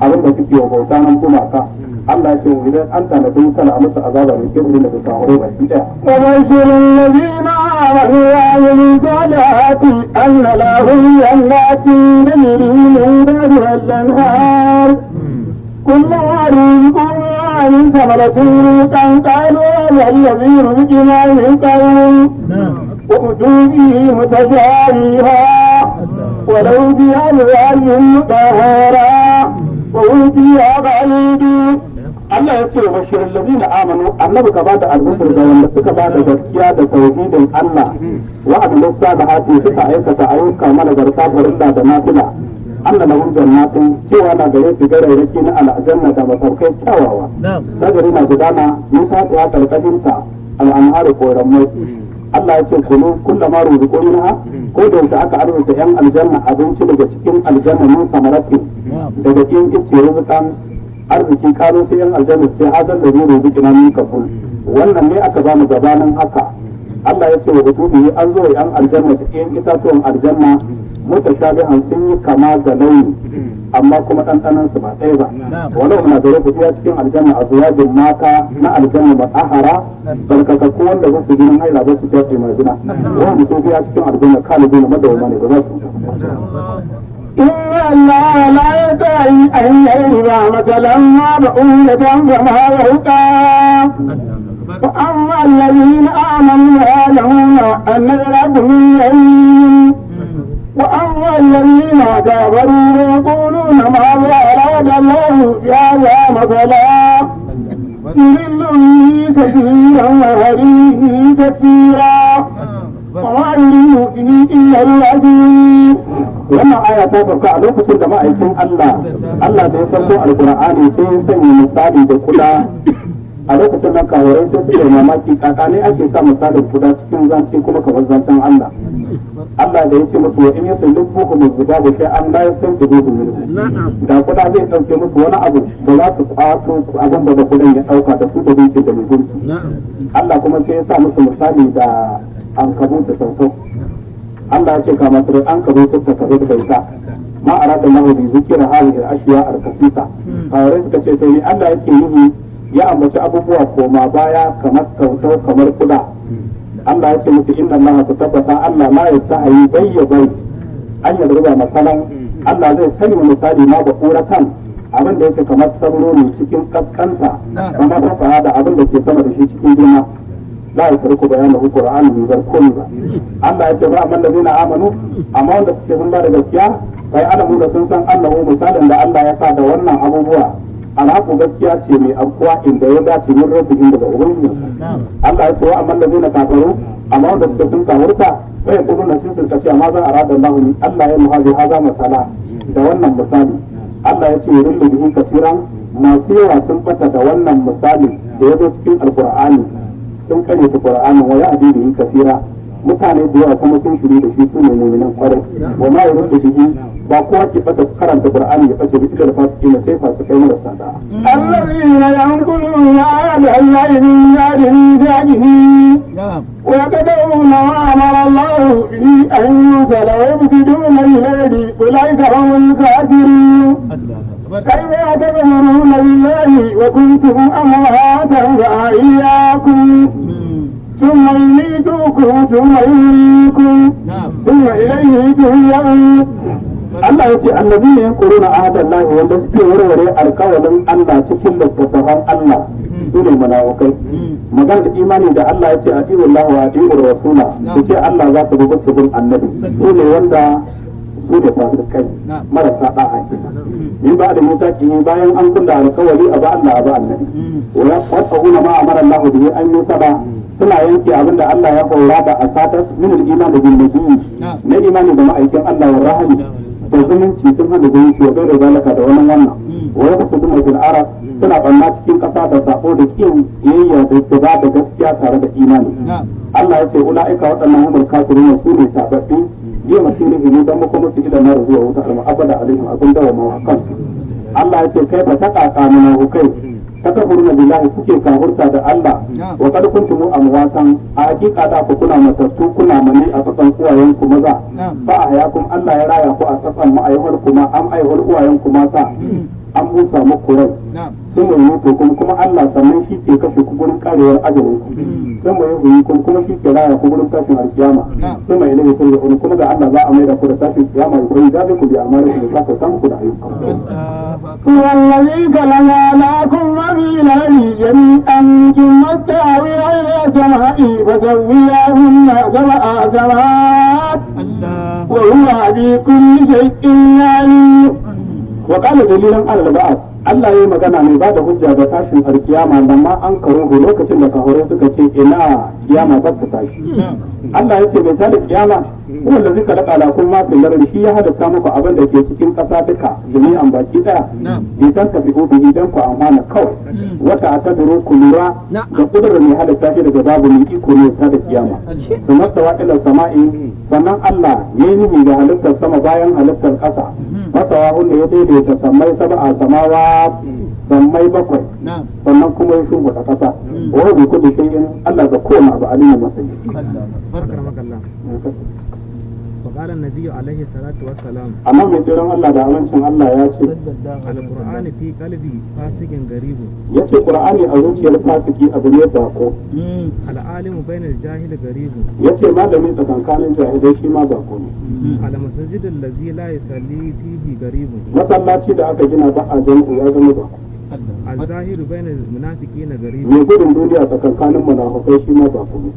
abin da suke wa bauta nan gumaka. Allah ya ce idan an tanadi wutar a musu azaba mai kirki da kafirai baki daya. وبشر الذين آمنوا وعملوا الصالحات أن لهم جنات تجري من تحتها الأنهار كلما رزقوا منها من ثمرة رزقا قالوا هذا الذي رزقنا من قبل وأتوا به متشابها ولهم فيها أزواج مطهرة وهم فيها خالدون. Allah ya ce wa bashirin lazina amanu, annabi ka bada albishir ga wanda suka bada gaskiya da tauhidin Allah, wa amilu salihati, suka aikata ayyuka managarta, farilla da nafila, anna lahum jannatin, cewa na gare su garairaki na aljanna da masaukai kyawawa, nagari na gudana min ta karkashin ta al'anharu, koramai. Allah ya ce kulu kullama ruziqu minha, ko da yaushe aka arzuta yan aljanna abinci daga cikin aljanna, min samaratin, daga cikin icce, rizqan, arziki, kano sai yan aljanna sai hazal da zai ruziqina min qabl, wannan ne aka bamu gabanin haka. Allah ya ce wa utubi, an zo yan aljanna da yan itatuwan aljanna, mutashabihan, sun yi kama da launi, amma kuma ɗanɗanon su ba ɗaya ba. Walau muna da rasu fiya cikin aljanna a zuwajin mata na aljanna mutahhara, barkakakku, wanda ba su jinin haila ba, su fyace majina, wanda su fiya cikin aljanna khaliduna, madawama ne, ba za su mutu. إن الله لا يستحي أن يضرب مثلا ما بعوضة فما فوقها، فأما الذين آمنوا يعلمون أن الحق من ربهم، وأما الذين كفروا فيقولون ماذا أراد الله بهذا مثلا، يضل به كثيرا ويهدي به كثيرا، وما يضل به إلا الفاسقين. Wannan aya ta sauka a lokacin da ma'aikin Allah, Allah sai sauko alqur'ani, sai ya sanya misali da kuda. A lokacin nan kafirai sai suke mamaki, kaka ne ake sa misalin kuda cikin zance kuma kamar zancen Allah? Allah da ya ce musu wa in yaslubhum az-zubabu shay'an la yastanqidhuhu minhu, da kuda zai dauke musu wani abu, ba za su kwato abin da kudan ya dauka da su da gunki da mai gunki. Allah kuma sai ya sa musu misali da ankabuta, tautau. Allah ya ce kama tare an kabo ta kazo da baita ma arada Allah bi zikra hadhihi al-ashiya al-khasisa. Kawai suka ce to ni Allah yake yi ya ambaci abubuwa koma baya kamar tautau, kamar kuda? Allah ya ce musu inna Allah, ta tabbata Allah, la yastahi, bayya bai an yadruba masalan, Allah zai sanya misali ma ba'udatan, abin da yake kamar sauro ne cikin kaskanta, kamar ta da abin da ke sama da shi cikin girma, la yatruku bayanahu qur'an, bai bar komai ba. Allah ya ce ba amma allazina amanu, amma wanda suke sun ba da gaskiya, bai alamu da sun san annahu, misalin da Allah ya sa da wannan abubuwa, alhaku, gaskiya ce mai afkuwa inda ya dace, min rabbihim, daga ubangiji. Allah ya ce wa amma allazina kafaru, amma wanda suke sun kafurta, bai yaquluna, sun suka ce amma za arada Allah ni Allah ya muhazi haza masala, da wannan misali. Allah ya ce yudillu bihi kasiran, masu yawa sun bata da wannan misali da ya zo cikin alqur'ani, sun karyata qur'anin, wa yahdi bihi kasira, mutane da yawa kuma sun shiru da shi, su ne mu'minan kwarai. Wa ma yudillu bihi, ba kowa ke bata karanta qur'ani ya bace bi da fasiki ne, sai fasikai marasa da'a. الذين ينقضون عهد الله من بعد ميثاقه ويقطعون ما أمر الله به أن يوصل ويفسدون في الأرض، أولئك هم الخاسرون. كيف تكفرون بالله وكنتم أمواتا فأحياكم، ثم يميتكم، ثم يحييكم، ثم إليه ترجعون. Allah ya ce allazina yanquduna ahdallahi, wanda suke warware alkawalin Allah cikin littattafan Allah, su ne munafukai. Magana da imani da Allah ya ce ati'u Allah wa ati'u rasula, su ce Allah za su bi, su bin annabi, su ne wanda su ne fasikai marasa da'a kenan. Min ba da misaqihi, bayan an kulla alkawali a ba Allah a ba annabi. Wa yaqta'una ma amara Allah bihi an yusaba, suna yanke abinda Allah ya hora da asatas, min al-iman bin nabiyyi, na imani da ma'aikin Allah, wa rahmi, da zumunci, sun hada zumunci, wa gairu zalika, da wannan wannan. Wa yafsuduna fil ard, suna banna cikin kasa da sako da kin biyayya da gaba da gaskiya tare da imani. Allah ya ce ula'ika, waɗannan, humul khasirun, su ne tababbi, yi masirihi ne dan kuma su ila nar, zuwa wuta, al-mu'abbada alaihim, abin dawa ma kansu. Allah ya ce kai fa ta kaka munafukai takfuruna billahi, kuke kafurta da Allah, wa qad kuntum amwatan, a hakika da ku kuna matattu, kuna mani a tsatsan uwayen ku maza, fa ahyakum, Allah ya raya ku a tsatsan ma'aihar kuma am aihar uwayen ku mata, an busa muku rai. Sun mai mutu kuma Allah sannan shi ke kashe ku gurin karewar ajalin ku. Sun mai huyi kuma shi ke raya ku gurin tashin alkiyama. Sun mai ilaihi turja'un kuma ga Allah za a maida ku da tashin kiyama ya kuma jabe ku bi amana ku da ta muku da ayyukan. هو الذي خلق لكم ما في الأرض جميعا ثم استوى إلى السماء فسويهن سبع سماوات وهو بكل شيء عليم. Wa qala dalilan alal ba'as, Allah yayi magana mai bada hujja ga tashin alkiyama, lamma an karo lokacin da kahurai suka ce ina kiyama ba ta tashi. Allah ya ce mai tada kiyama huwa allazi khalaqa lakum ma fil ardi, shi ya halitta muku abin da ke cikin ƙasa duka jami'an baki daya, bi tan tafi bihi dan ku amfana kawai, wata ataduru ku lura da kudurar mai halitta shi daga babu, mai iko ne ta da kiyama. Su mastawa ila sama'i, sannan Allah ya yi nufi ga halittar sama bayan halittar ƙasa, masawa wanda ya daidaita sammai sab'a samawa, sammai bakwai, sannan kuma ya shimfiɗa ƙasa. Wa huwa bi kulli shay'in, Allah ga kowane abu alimu masani. أكرمك الله. وقال النبي عليه الصلاة والسلام: Amma mai tsiron Allah da amincin Allah ya ce: القرآن في قلبي فاسق غريب. Ya ce Qur'ani a zuciyar fasiki abu ne bako. العالم بين الجاهل غريب. Ya ce malami tsakankanin jahilai shi ma bako ne. المسجد الذي لا يصلي فيه غريب. Masallaci da aka gina ba a jam'u ya zama bako. الظاهر بين المنافقين غريب. Mai gudun duniya tsakankanin munafukai shi ma bako ne.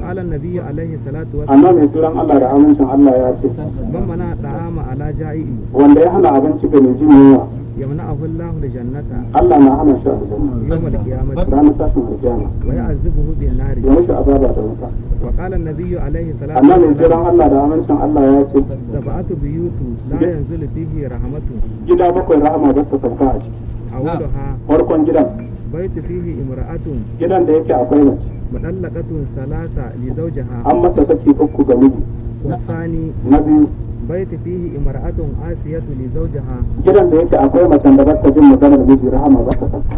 قال النبي عليه الصلاة Amma والسلام: mai tsiron Allah da amincin Allah ya ce: من منع الطعام على جائع wanda ya hana abinci ga mai jin yunwa يمنعه الله الجنة Allah na hana shi aljanna يوم القيامة ranar tashin alkiyama ويعذبه بالنار. ya mishi azaba da wuta. وقال النبي عليه الصلاة Amma mai والسلام: tsiron Allah da amincin Allah ya ce: سبعة بيوت لا ينزل فيه رحمة. Gida bakwai rahama ba ta sauka a ciki. أولها Farkon gidan: بيت فيه امرأة gidan da yake akwai mace مطلقة ثلاثة لزوجها. an mata saki uku ga miji. والثاني Na biyu: بيت فيه امرأة آسية لزوجها. Gidan da yake akwai macen da bata jin maganar miji, rahama ba ta sauka.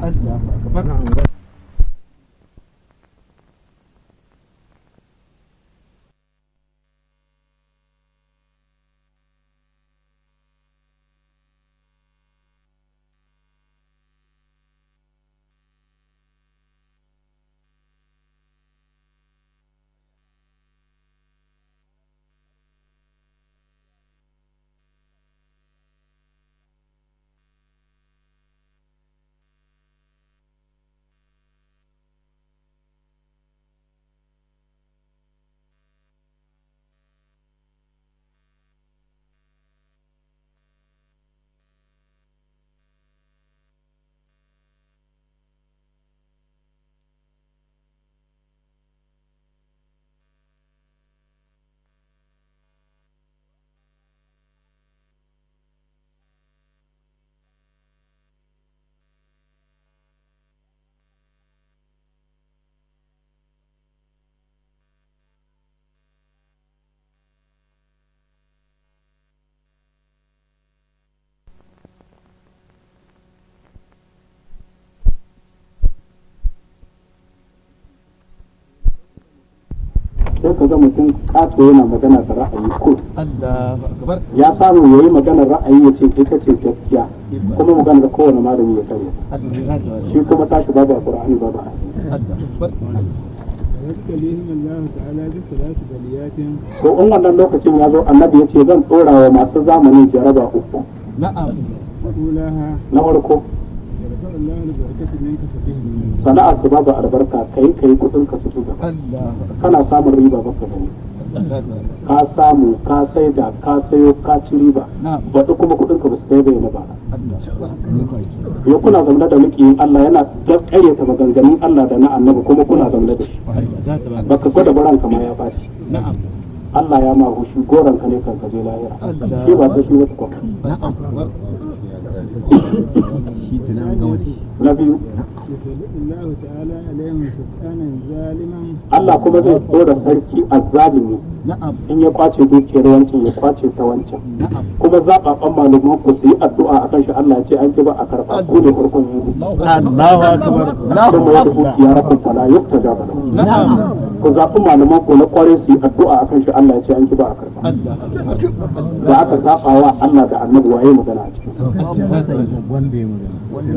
نعم. Sai ka ga mutum kato yana magana da ra'ayi ko Allahu akbar. Ya samu yayi maganar ra'ayi ya ce ita ce gaskiya, kuma maganar kowane malami ya karya shi, kuma tashi babu a Qur'ani babu a hadisi. Allahu akbar. ويبتليهم الله تعالى بثلاث بليات. To in wannan lokacin ya zo, annabi ya ce zan tsora wa masu zamani jaraba uku. Na'am. أولاها: Na farko: يرفع الله البركة من كسبهم. Sana'ar su babu albarka, kai kai kudin ka su ci gaba, Allahu akbar. kana samun riba baka gani, ka samu ka saida ka sayo ka ci riba, Na'am. baɗi kuma kudin ka ba su kai bai na bara. Allahu akbar. Yau kuna zaune da mukiyin Allah yana ƙaryata maganganun Allah da na annabi, kuma kuna zaune da shi, baka gwada baran ma ya ɓaci. Na'am. Allah ya ma hushi goran ka ne kan ka je lahira, Allah. shi ba ta shi wata kwa. Na'am. Na biyu: يسلط الله تعالى عليهم سلطانا ظالما. Allah kuma zai tsora sarki azzalimi, Na'am. in ya kwace dukiyar wancan ya kwace ta wancan, Na'am. kuma zaɓaɓɓen malaman ku su yi addu'a akan shi, Allah ya ce an ki ba a karɓa, ku ne farkon yi. Allahu akbar. Kuma wata dukiya rakun fala yustajaba lahu. Na'am. Ku zaɓi malaman ku na kwarai su yi addu'a akan shi, Allah ya ce an ki ba a karɓa. Da aka saba wa Allah da Annabi, waye magana a ciki?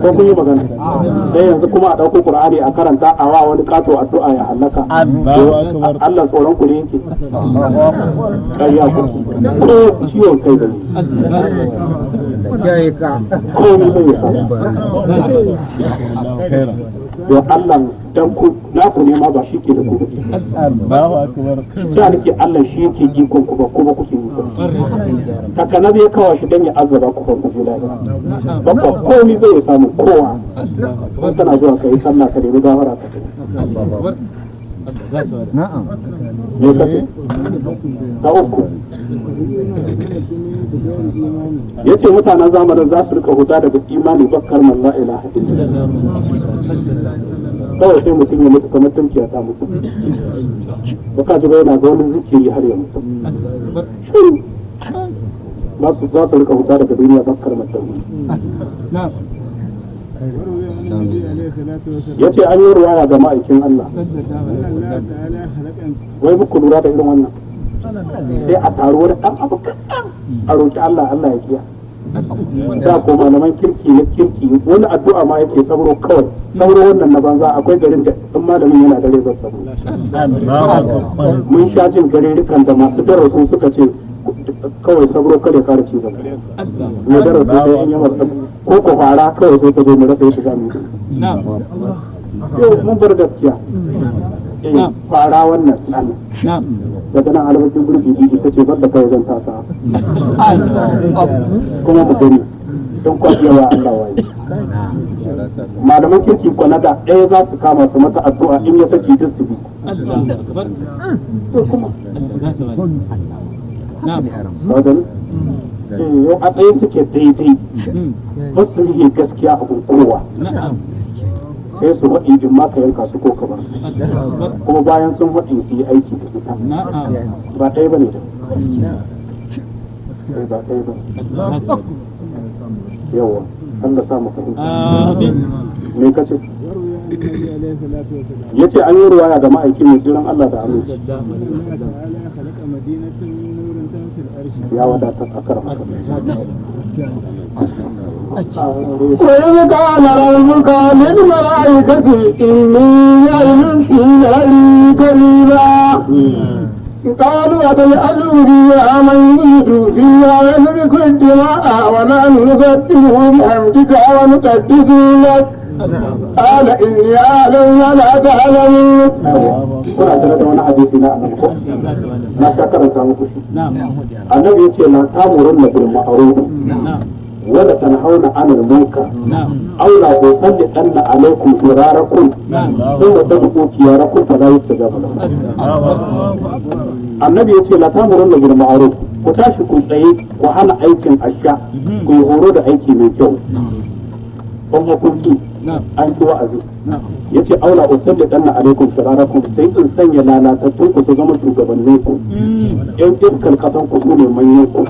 Ko kun yi magana? Sai yanzu kuma a ɗauko Qur'ani a karanta a wa wani kato addu'a ya halaka. Allah tsoron ku ne yake? Ƙarya kuke. Ko ciwon kai da ne ko ni bai sa don Allah dan ku na ku nema ba shi ke da ku. Allahu akbar. Ta nake Allah shi yake ikon ku ba ko ba kuke yi. Takanar ya kawo shi dan ya azaba ku kan kuje lafiya. Ba ko komai zai samu kowa. Ko kana zuwa kai sallah ka nemi gafara ka tafi. Na'am. Me kace? Ta uku. Yace mutanen zamanin za su rika huta daga imani bakkar man la ilaha illallah. Kawai sai mutum ya mutu kamar tunkiya ta mutu. Baka ji ba yana ga wani zikiri har ya mutu. Shiru. Ba su za su rika huta daga duniya bakkar mutum. وروي عن النبي عليه الصلاة والسلام Yace an yi ruwaya ga ma'aikin Allah. أن الله تعالى خلق Wai muku lura da irin wannan. Sai a taru wani ɗan abu kaɗan a roƙi Allah, Allah ya kiya. Da ko malaman kirki na kirki wani addu'a ma yake sauro kawai. Sauro wannan na banza, akwai garin da in malamin yana dare zan sauro. Mun sha jin garirikan da masu darasu suka ce kawai sauro kada ya kara cizon. Mai darasu sai in yi masa ko ko fara kawai sai ta zo mu rasa yadda za mu yi. Yau mun bar gaskiya. Eh, fara wannan nan. Daga nan albakin gurbi ita ce bar da kawai zan tasa. Kuma mu gani don kwafiyawa Allah waye. Malaman kirki kwana da ɗaya za su kama su mata addu'a in ya saki duk su bi. To kuma ka gani? Eh, yau a tsaye suke daidai. Ba su rihe gaskiya a kowa. Sai su waɗi in ma ka yanka su ko ka bar su. Kuma bayan sun waɗi su yi aiki da ita. Ba ɗaya ba ne da. Eh, ba ɗaya ba. Yawa, Allah sa mu fahimta. Me kace? وروي عن النبي عليه الصلاة والسلام Yace an yi ruwaya ga ma'aiki mai tsiran Allah da aminci. أن الله تعالى خلق مدينة من نور تحت العرش. Ya wadatar a karama. وإذ قال ربك للملائكة إني جاعل في الأرض خليفة قالوا أتجعل فيها من يفسد فيها ويسفك الدماء ونحن نسبح بحمدك ونقدس لك قال إني أعلم ما لا تعلمون. Kuna tare da wani hadisi na annabi ko? Na sha karanta muku shi. Annabi yace la ta'murunna bil ma'ruf wa la tanhauna 'anil munkar aw la tusallitanna 'alaykum shirarakum thumma tad'u khiyarakum fala yustajabu lakum. Annabi yace la ta'murunna bil ma'ruf, ku tashi ku tsaye ku hana aikin asha, ku yi horo da aiki mai kyau. Kun hukunci an ki wa'azi. Yace aula usallitanna alaikum shirarakum, sai in sanya lalatattun ku su zama shugabannin ku, yan iskar kasan ku su ne manyan ku,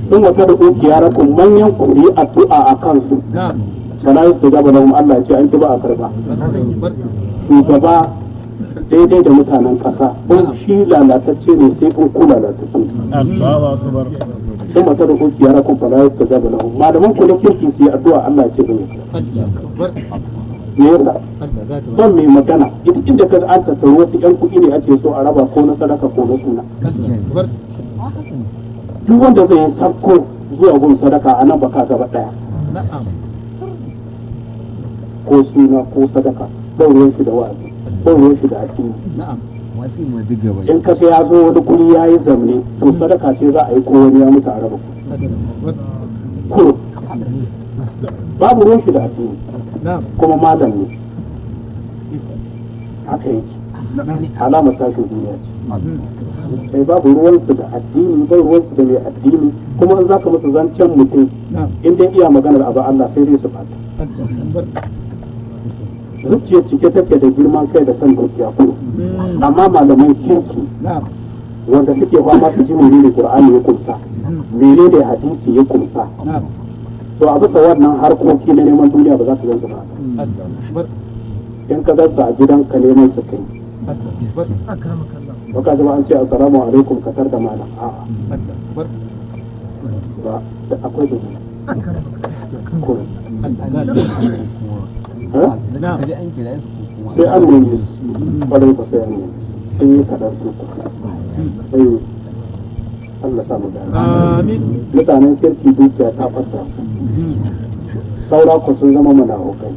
sun wata da yarakun manyan ku su yi addu'a a kansu fala yustajaba lahum. Allah ya ce an ki ba a karba. Shugaba daidai da mutanen kasa ko shi lalatacce ne sai kun ku lalatacce. Allahu akbar. Sun wata da yarakun fala yustajaba lahum. Malaman ku na kirki su yi addu'a, Allah ya ce ban yi. Me yasa? Ban mai magana. Duk inda ka an tattaru wasu yan kuɗi ne ake so a raba ko na sadaka ko na suna. Duk wanda zai yi sabko zuwa gun sadaka a nan baka gaba ɗaya ko suna ko sadaka, ban ruwan shi da wa'azi, ban ruwan shi da addini. In ka ga ya zo wani guri ya yi zamne, to sadaka ce za a yi ko wani ya mutu a raba ko babu ruwan shi da addini. Kuma malam ne haka yake, alamar tashin duniya ce. Sai babu ruwansu da addini, bai ruwansu da mai addini. Kuma in zaka musu zancen mutum, in dai iya maganar abu Allah, sai dai su bata zuciya cike take da girman kai da son dukiya kudu. Amma malaman kirki wanda suke fama su ji menene Qur'ani ya kunsa, menene hadisi ya kunsa, to a bisa wannan harkoki na neman duniya ba za ka gansu ba. In ka gansu a gidanka neman su kai. Baka zama an ce assalamu alaikum ka tar da malam, a'a ba da akwai da ko sai an nemi su kwarai ba, sai an nemi su, sun yi kaɗan su ku. Allah sa mu gane. Amin. Mutanen kirki dukiya ta fata su, saura ku sun zama munafukai.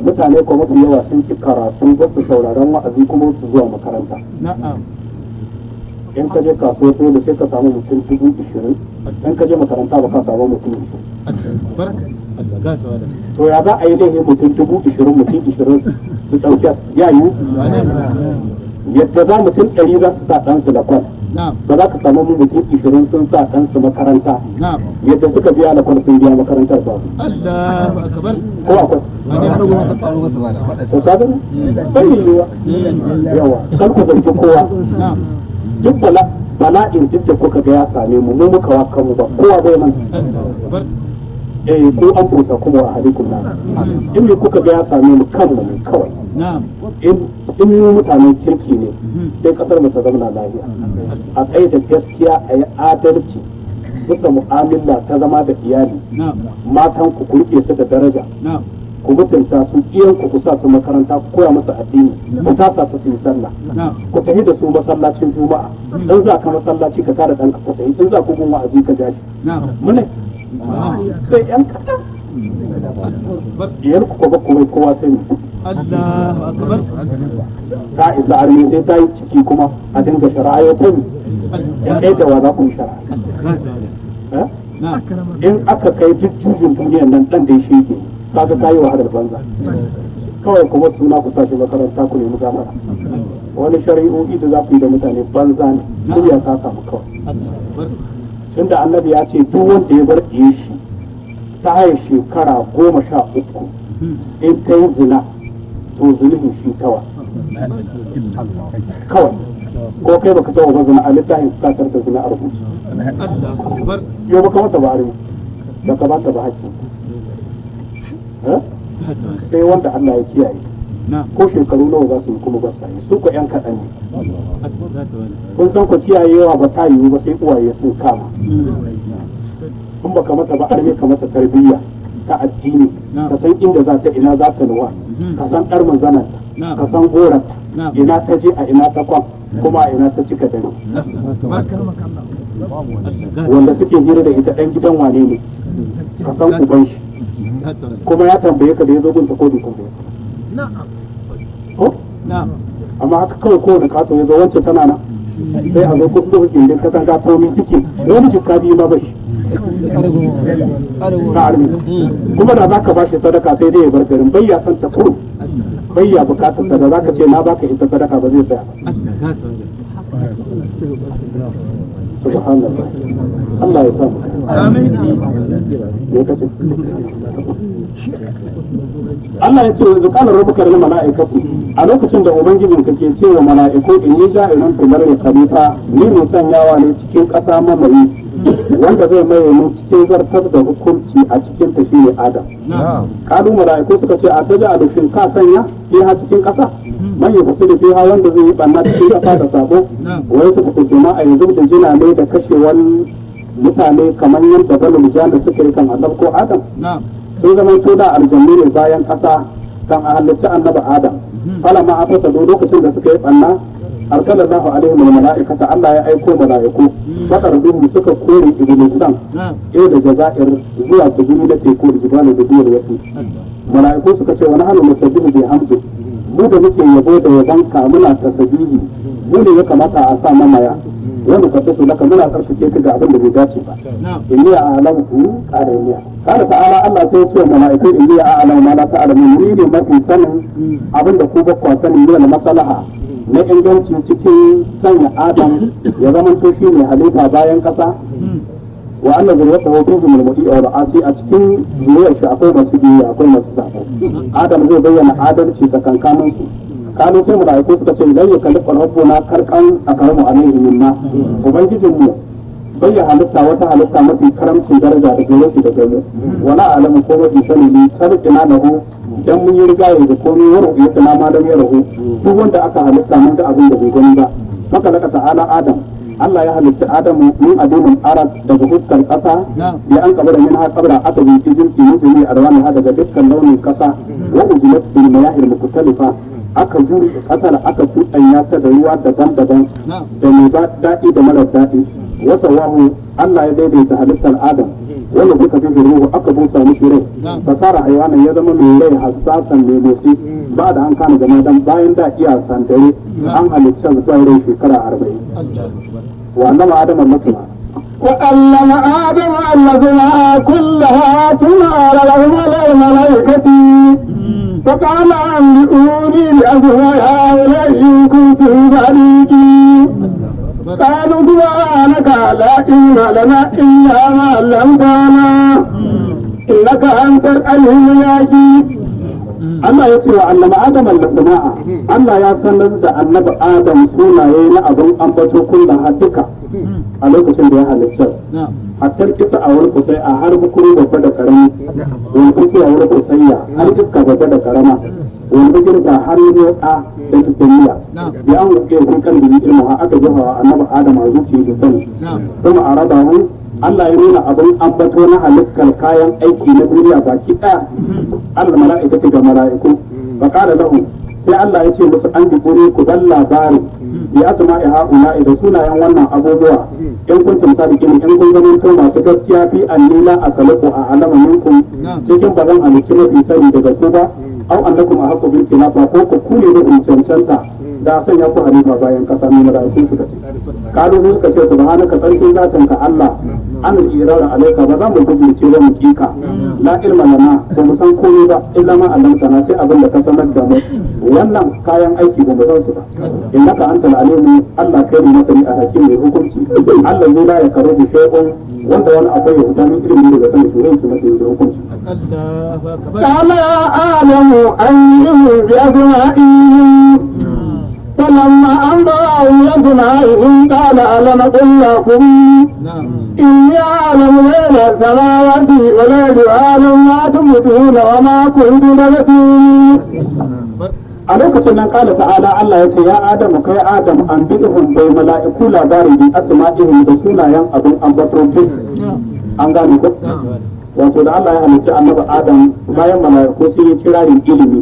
Mutane ko mafi yawa sun ki karatu, ba su sauraron wa'azi kuma su zuwa makaranta. Na'am. In ka je kasuwa dole sai ka samu mutum 20,000, in ka je makaranta ba ka samu mutum 20. Barka. Allah gata wala. To ya za a yi laifin mutum 20,000, mutum 20 su ɗauki ya yiwu? Yadda za mutum 100 za su sa ɗansu da kwan, Na'am. ba za ka samu mutum 20 sun sa ɗansu makaranta Na'am. yadda suka biya lakwal sun biya makarantar ba. Allahu akbar. Ko akwai? To ka gani, bai yiwuwa. Yawa kar ku zargi kowa. Na'am. Duk bala'in duk da kuka ga ya same mu, mu muka wa kanmu, ba kowa bai mana. Akbar. Eh, ko an kusa kuma a halikun na in me kuka ga ya same mu, kanmu ne kawai. Na'am. In mu mutanen kirki ne, sai kasar mu ta zauna lafiya, a tsaye da gaskiya, a yi adalci bisa mu'amala ta zama da iyali. Na'am. Matan ku, ku rike su da daraja, Na'am. ku mutunta su, iyan ku, ku sa su makaranta, ku koya musu addini, ku tasa su su yi sallah, Na'am. ku tafi da su masallacin juma'a. In za ka masallaci ka tara ɗanka ku tafi, in za ku gun wa'azi ka ja shi. Na'am. Mune sai yan kaɗan. Akbar. Iyar ku ba ku mai kowa sai mu. Allahu akbar. Ta isa armi sai ta yi ciki kuma a dinga shari'a ya ta mi ya kai da wa za ku yi shari'a? Gata wala. Eh? Na'am. In aka kai duk jujun duniyan nan, dan da ya shege, kaga kayi wahalar banza kawai. Kuma suna ku sa shi makaranta, ku nemi gafara. Wani shari'o'i da za ku yi da mutane banza ne, duniya ta samu kawai. Akbar. Tunda annabi ya ce duk wanda ya bar ɗiye shi ta haye shekara 13, in ta yi zina, to zunubin shi tawa kawai. Ko kai baka taɓa ba zina, a littafin katar da zina a rubuce. Allahu akbar. Yau baka mata ba armi, baka ba ta ba hakki. Eh? Gata wala. Sai wanda Allah ya kiyaye. Na'am. Ko shekaru nawa za su yi kuma ba sa yi, su ko yan kaɗan ne. Gata wala. Kun san ku kiyayewa ba ta yiwu ba sai uwaye sun kama. In baka mata ba arme, ka mata tarbiyya ta addini, ka san inda za ta, ina za ta nuwa, ka san ɗar manzananta, ka san goranta, ina ta je, a ina ta kwan, kuma a ina ta cika dare, wanda suke hira da ita ɗan gidan wane ne, ka san uban shi, Gata wala. kuma ya tambaye ka da ya zo gunta ko bai tambaye ka ko? Na'am. Amma haka kawai kowane kato ya zo, wancan tana nan, sai a zo ko ko gindin katanga tomi suke, wani jikka biyu ma bashi ka armi, kuma da zaka bashi sadaka sai dai ya bar garin, bai ya san ta kuro, bai ya bukatar ta. Da zaka ce na baka ita sadaka, ba zai tsaya ba. Gata wala. Subhanallah, Allah ya samu. Amin. Me kace? Allah ya ce yanzu kana rabbuka lil mala'ikati, a lokacin da ubangijin ka ke ce wa mala'iku in yi ja'ilun fil ardi khalifa, ni mai sanyawa ne cikin ƙasa mamaye wanda zai maye mun cikin zartar da hukunci a cikin ta, shine Adam. Na'am. Kalu, mala'iku suka ce a taja alufin, ka sanya fiha cikin ƙasa man yufsidu fiha, wanda zai yi banna cikin ƙasa da sabo, wai suka kuce ma a yanzu da jina ne da kashewan mutane kamar yadda balul da suka yi kan asab ko Adam. Na'am. Sun zama to da aljannu ne bayan ƙasa kan a halicci annabi Adam. Fala ma afasa, lokacin da suka yi banna, arsalallahu alaihim almalaikata, Allah ya aiko mala'iku, fatarduhum, suka kore iblisan Na'am. ila jazair, zuwa tsibiri na teku da jibalu da duwar wasu. Mala'iku suka ce wani hannu musabbihu bi hamdu, mu da muke yabo da yabon ka, muna tasbihi, mu ne ya kamata a sa mamaya wanda ka taso laka, muna tsarkake ka ga abin da bai dace ba. Na'am. Inni a'lamu, qala inni, qala ta'ala, Allah sai ya ce wa mala'iku inni a'lamu ma la ta'lamun, ni ne mafi sanin abin da ku ba ku sani ne na maslaha na inganci cikin sanya Adam ya zama to shi ne halifa bayan kasa, wa anna zuriyatahu fihim al-mudi'a wal asi, a cikin zuriyar shi akwai masu biyayya, akwai masu sabo. Adam zai bayyana adalci tsakankanin su. Kanu, sai mala'iku suka ce lan yukallifu rabbuna karkan akramu alaihi minna, ubangijinmu bai ya halitta wata halitta mafi karamcin daraja da gare shi da gare, wala alamu ko mafi sani ne sarkina lahu. Dan mun yi rigaye da komai wa ru'yatuna ma lam yarahu, duk wanda aka halitta mun ga abin da bai gani ba. Haka laka ta'ala Adam, Allah ya halicci Adamu min adimin arad, daga fuskar kasa, ya an kabara min ha kabara, aka binci jinsi musulmi a rawani ha daga dukkan launin kasa, wa ujilat bil mayahir mukhtalifa, aka juri kasar, aka cuɗanya ta da ruwa daban-daban, da mai daɗi da mara daɗi. Wasa wahu, Allah ya daidaita halittar Adam, wanda duka fi ruhu, aka busa mishi rai, fasara haiwanan, ya zama mai rai, hassasan, mai motsi, ba da an kana zama dan bayan da iya sandare an halicci zuwa rai shekara 40. Wa annama Adama masana. وعلم آدم الأسماء كلها ثم عرضهم على الملائكة فقال أنبئوني بأسماء هؤلاء إن كنتم صادقين. قالوا سبحانك لا علم لنا إلا ما علمتنا إنك أنت العليم الحكيم. Allah ya ce wa allama Adam al-sana'a, Allah ya sanar da annabi Adam sunaye na abin ambato kullaha duka a lokacin da ya halicce, hatta kisa a wani kusai a har bukuru babba da karami, wani kusa a wani kusayya, har iska babba da karama, wani bukir da har roƙa da tukuniya ya an wuke kun kan bibi ilmu ha, aka jefa wa annabi Adam a zuciya da sani. Sama a raba, Allah ya nuna abin ambato na halittar kayan aiki na duniya baki ɗaya alal mala'ikati, ga mala'iku. Fa qala lahu, sai Allah ya ce musu: an bi ku dan labari bi asma'i ha'ula'i, da sunayen wannan abubuwa, in kuntum sadiqin, in kun zamanto masu gaskiya, fi anni la akhluqu a alama minkum, cikin ba zan halicci mafi sani daga ku ba, au annakum ahqqu bil khilafa, ko ku kune da cancanta da sanya ku halifa bayan kasa ne. Mala'iku suka ce, kalu, su suka ce: subhanaka, sarkin zatin ka Allah, an al-irar alayka, ba za mu gujirce ba mu kika, la ilma lana, ba mu san komai ba, illa ma allamtana, sai abin da ka sanar da mu. Wannan kayan aiki ba mu san su ba. Innaka antal alimu, Allah kai ne masani, a hakim, mai hukunci, Allah zai la ya karo shay'un, wanda wani abu ya huta min ilimi daga sanin shi yanki masa da hukunci. قال يا آدم أنبئهم بأسمائهم. فلما أنبأهم بأسمائهم قال ألم أقل لكم إني أعلم غيب السماوات والأرض وأعلم ما تبدون وما كنتم تكتمون. A lokacin nan kala ta'ala, Allah ya ce: ya Adamu, kai Adam, an bi'ihum, bai mala'iku labari, bi asma'ihim, da sunayen abin ambato duk. An gane ko? Wato da Allah ya halicci annabi Adam, bayan mala'iku sun yi kirarin ilimi,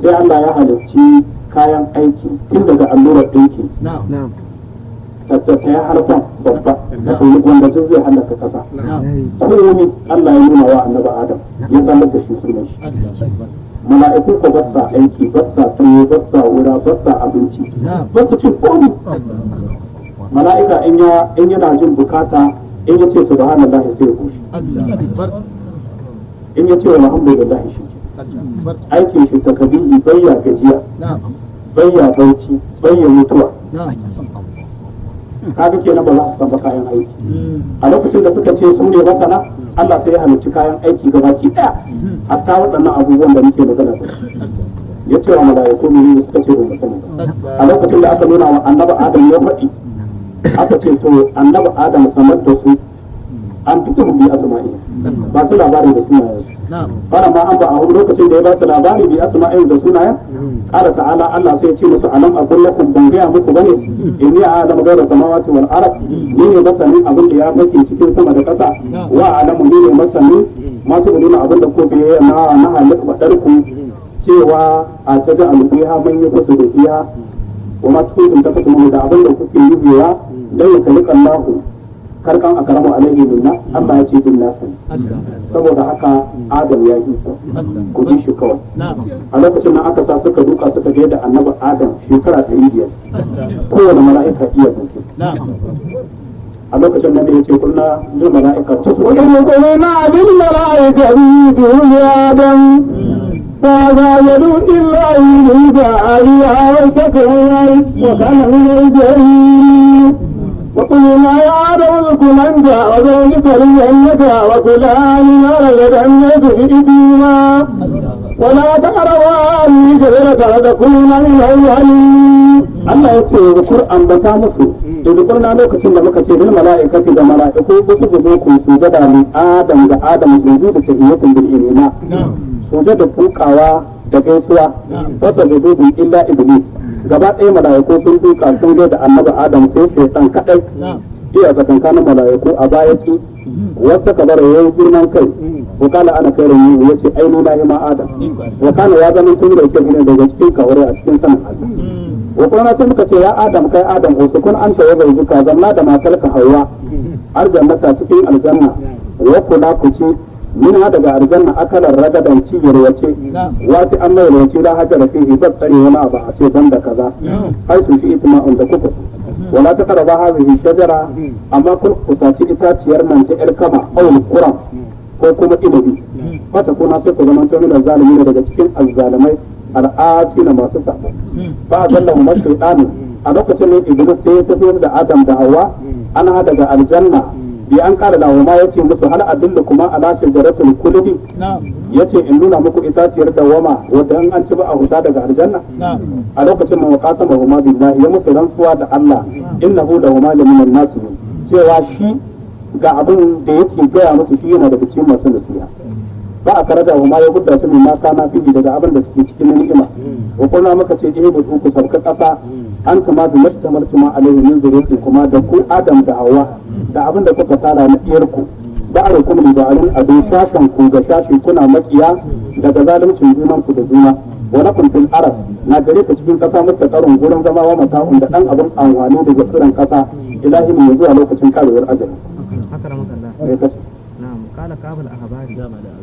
sai Allah ya halicci kayan aiki, tun daga allurar ɗinki ta ya harfan babba wanda duk zai halaka kasa. Komai Allah ya nuna wa annabi Adam, ya sanar da shi sunan shi. Mala'iku ko ba sa aiki, ba sa tuwo, ba sa wura, ba sa abinci, ba su cin komai. Mala'ika in yana jin bukata, in ya ce subhanallahi sai ya koshi, in ya ce alhamdulillah shi ke aikin shi, tasbihi, bayya gajiya, bayya bauchi, bayya mutuwa. Kaga kenan ba za su san ba kayan aiki. A lokacin da suka ce su ne masana, Allah sai ya halicci kayan aiki gabaki daya, hatta waɗannan abubuwan da muke magana da su. Ya ce wa mala'iku mene? Suka ce ba mu sani ba. A lokacin da aka nuna wa annabi Adam ya faɗi, aka ce to annabi Adam sanar da su, an fi bi asma'i, ba su labari da sunayen su. Fara ma an ba a lokacin da ya ba su labari bi asma'i, da sunayen, qala ta'ala, Allah sai ya ce musu: alam aqul lakum, ban gaya muku bane, inni a'lamu ghaiba samawati wal ard, ni ne masanin abin da ya fake cikin sama da ƙasa, wa a'lamu, ni ne masanin ma nuna abin da ko na halitta fadar ku cewa a taja alfiha man yafasu da fiha wa ma kuntum taktumun, da abin da kuke yubewa dan ya kalli Allahu karkan akramu alaihi minna. Allah ya ce din nasa, saboda haka Adam ya yi ku bi shi kawai. A lokacin nan aka sa suka duka suka je da annabi Adam shekara 500, kowane mala'ika iya duke. A lokacin nan da ya ce kulna lil mala'ika tasjudu. وإذ قلنا للملائكة اسجدوا لآدم فسجدوا إلا إبليس أبى واستكبر وكان من الجاهلين. وقلنا يا آدم اسكن أنت وزوجك الجنة وكلا منها رغدا حيث شئتما ولا تقربا هذه الشجرة فتكونا من الظالمين. Allah ya ce zukur, ambata musu, da zukurna, lokacin da muka ce lil mala'ikati, da mala'iku, ku su zo ku sujada li Adam, ga Adam, sujudu tahiyatin bil inina. Suje da dukawa da gaisuwa, fasa da dubu illa iblis. Gaba ɗaya mala'iku sun duka sun gaida annabi Adam, sai shaitan kaɗai iya tsakankanin mala'iku a baya ki wata kabar yayin girman kai. Wa kala ana khairun minhu, yace ai ni na yi ma Adam. Wa kana ya zama tun da yake daga cikin kawure a cikin sanin Allah. Wa kuma sai muka ce ya Adam, kai Adam, usukun anta wa zawjuka, zanna da matarka Hawwa, aljannata, cikin aljanna, wa kula, ku ci, minha, daga aljanna, akalar ragadan, ci yarwace, wasi an mai yarwace, la hajara fihi, ba tsare wani abu a ce banda kaza, ai su shi itma'un da kuka so. Wala ta qaraba hadhihi shajara, amma kun kusaci itaciyar nan ta alkama aw quram ko kuma inabi, fata kuna, sai ku zama to min zalimin, daga cikin azzalimai, al'asina, masu sabo. Fa azallahu mashaytanu, a lokacin ne iblis sai ya tafi da Adam da Hawa, an ha, daga aljanna, bi an kara da ma yace musu hal adullukuma ala shajaratul kuldi, yace in nuna muku itaciyar dawama wadda in an ci ba a huta daga aljanna. A lokacin nan wa huma billahi, ya musu rantsuwa da Allah, innahu da huma laminan nasihin, cewa shi ga abin da yake gaya musu shi yana daga cikin masu nasiha. Ba a karaja huma, ya gudda su mimma kana fihi, daga abin da suke cikin ni'ima. Wa qulna, muka ce eh ku sauka kasa, an kama bi mashtamaltuma alaihi min zuriyati kuma, da ku Adam da Hawa da abin da kuka tara na iyarku, ba'arukum li ba'alin adu, shashan ku ga shashi kuna makiya daga zaluncin junan ku da juna. Wa lakum fil arab, na gare ku cikin kasa, mustaqarrun, gurin zama, wa mata'un, da dan abin amfani daga tsiran kasa, ilahi ne zuwa lokacin karewar ajali. أكرمك الله. Sai kace. نعم، قال كعب الأحبار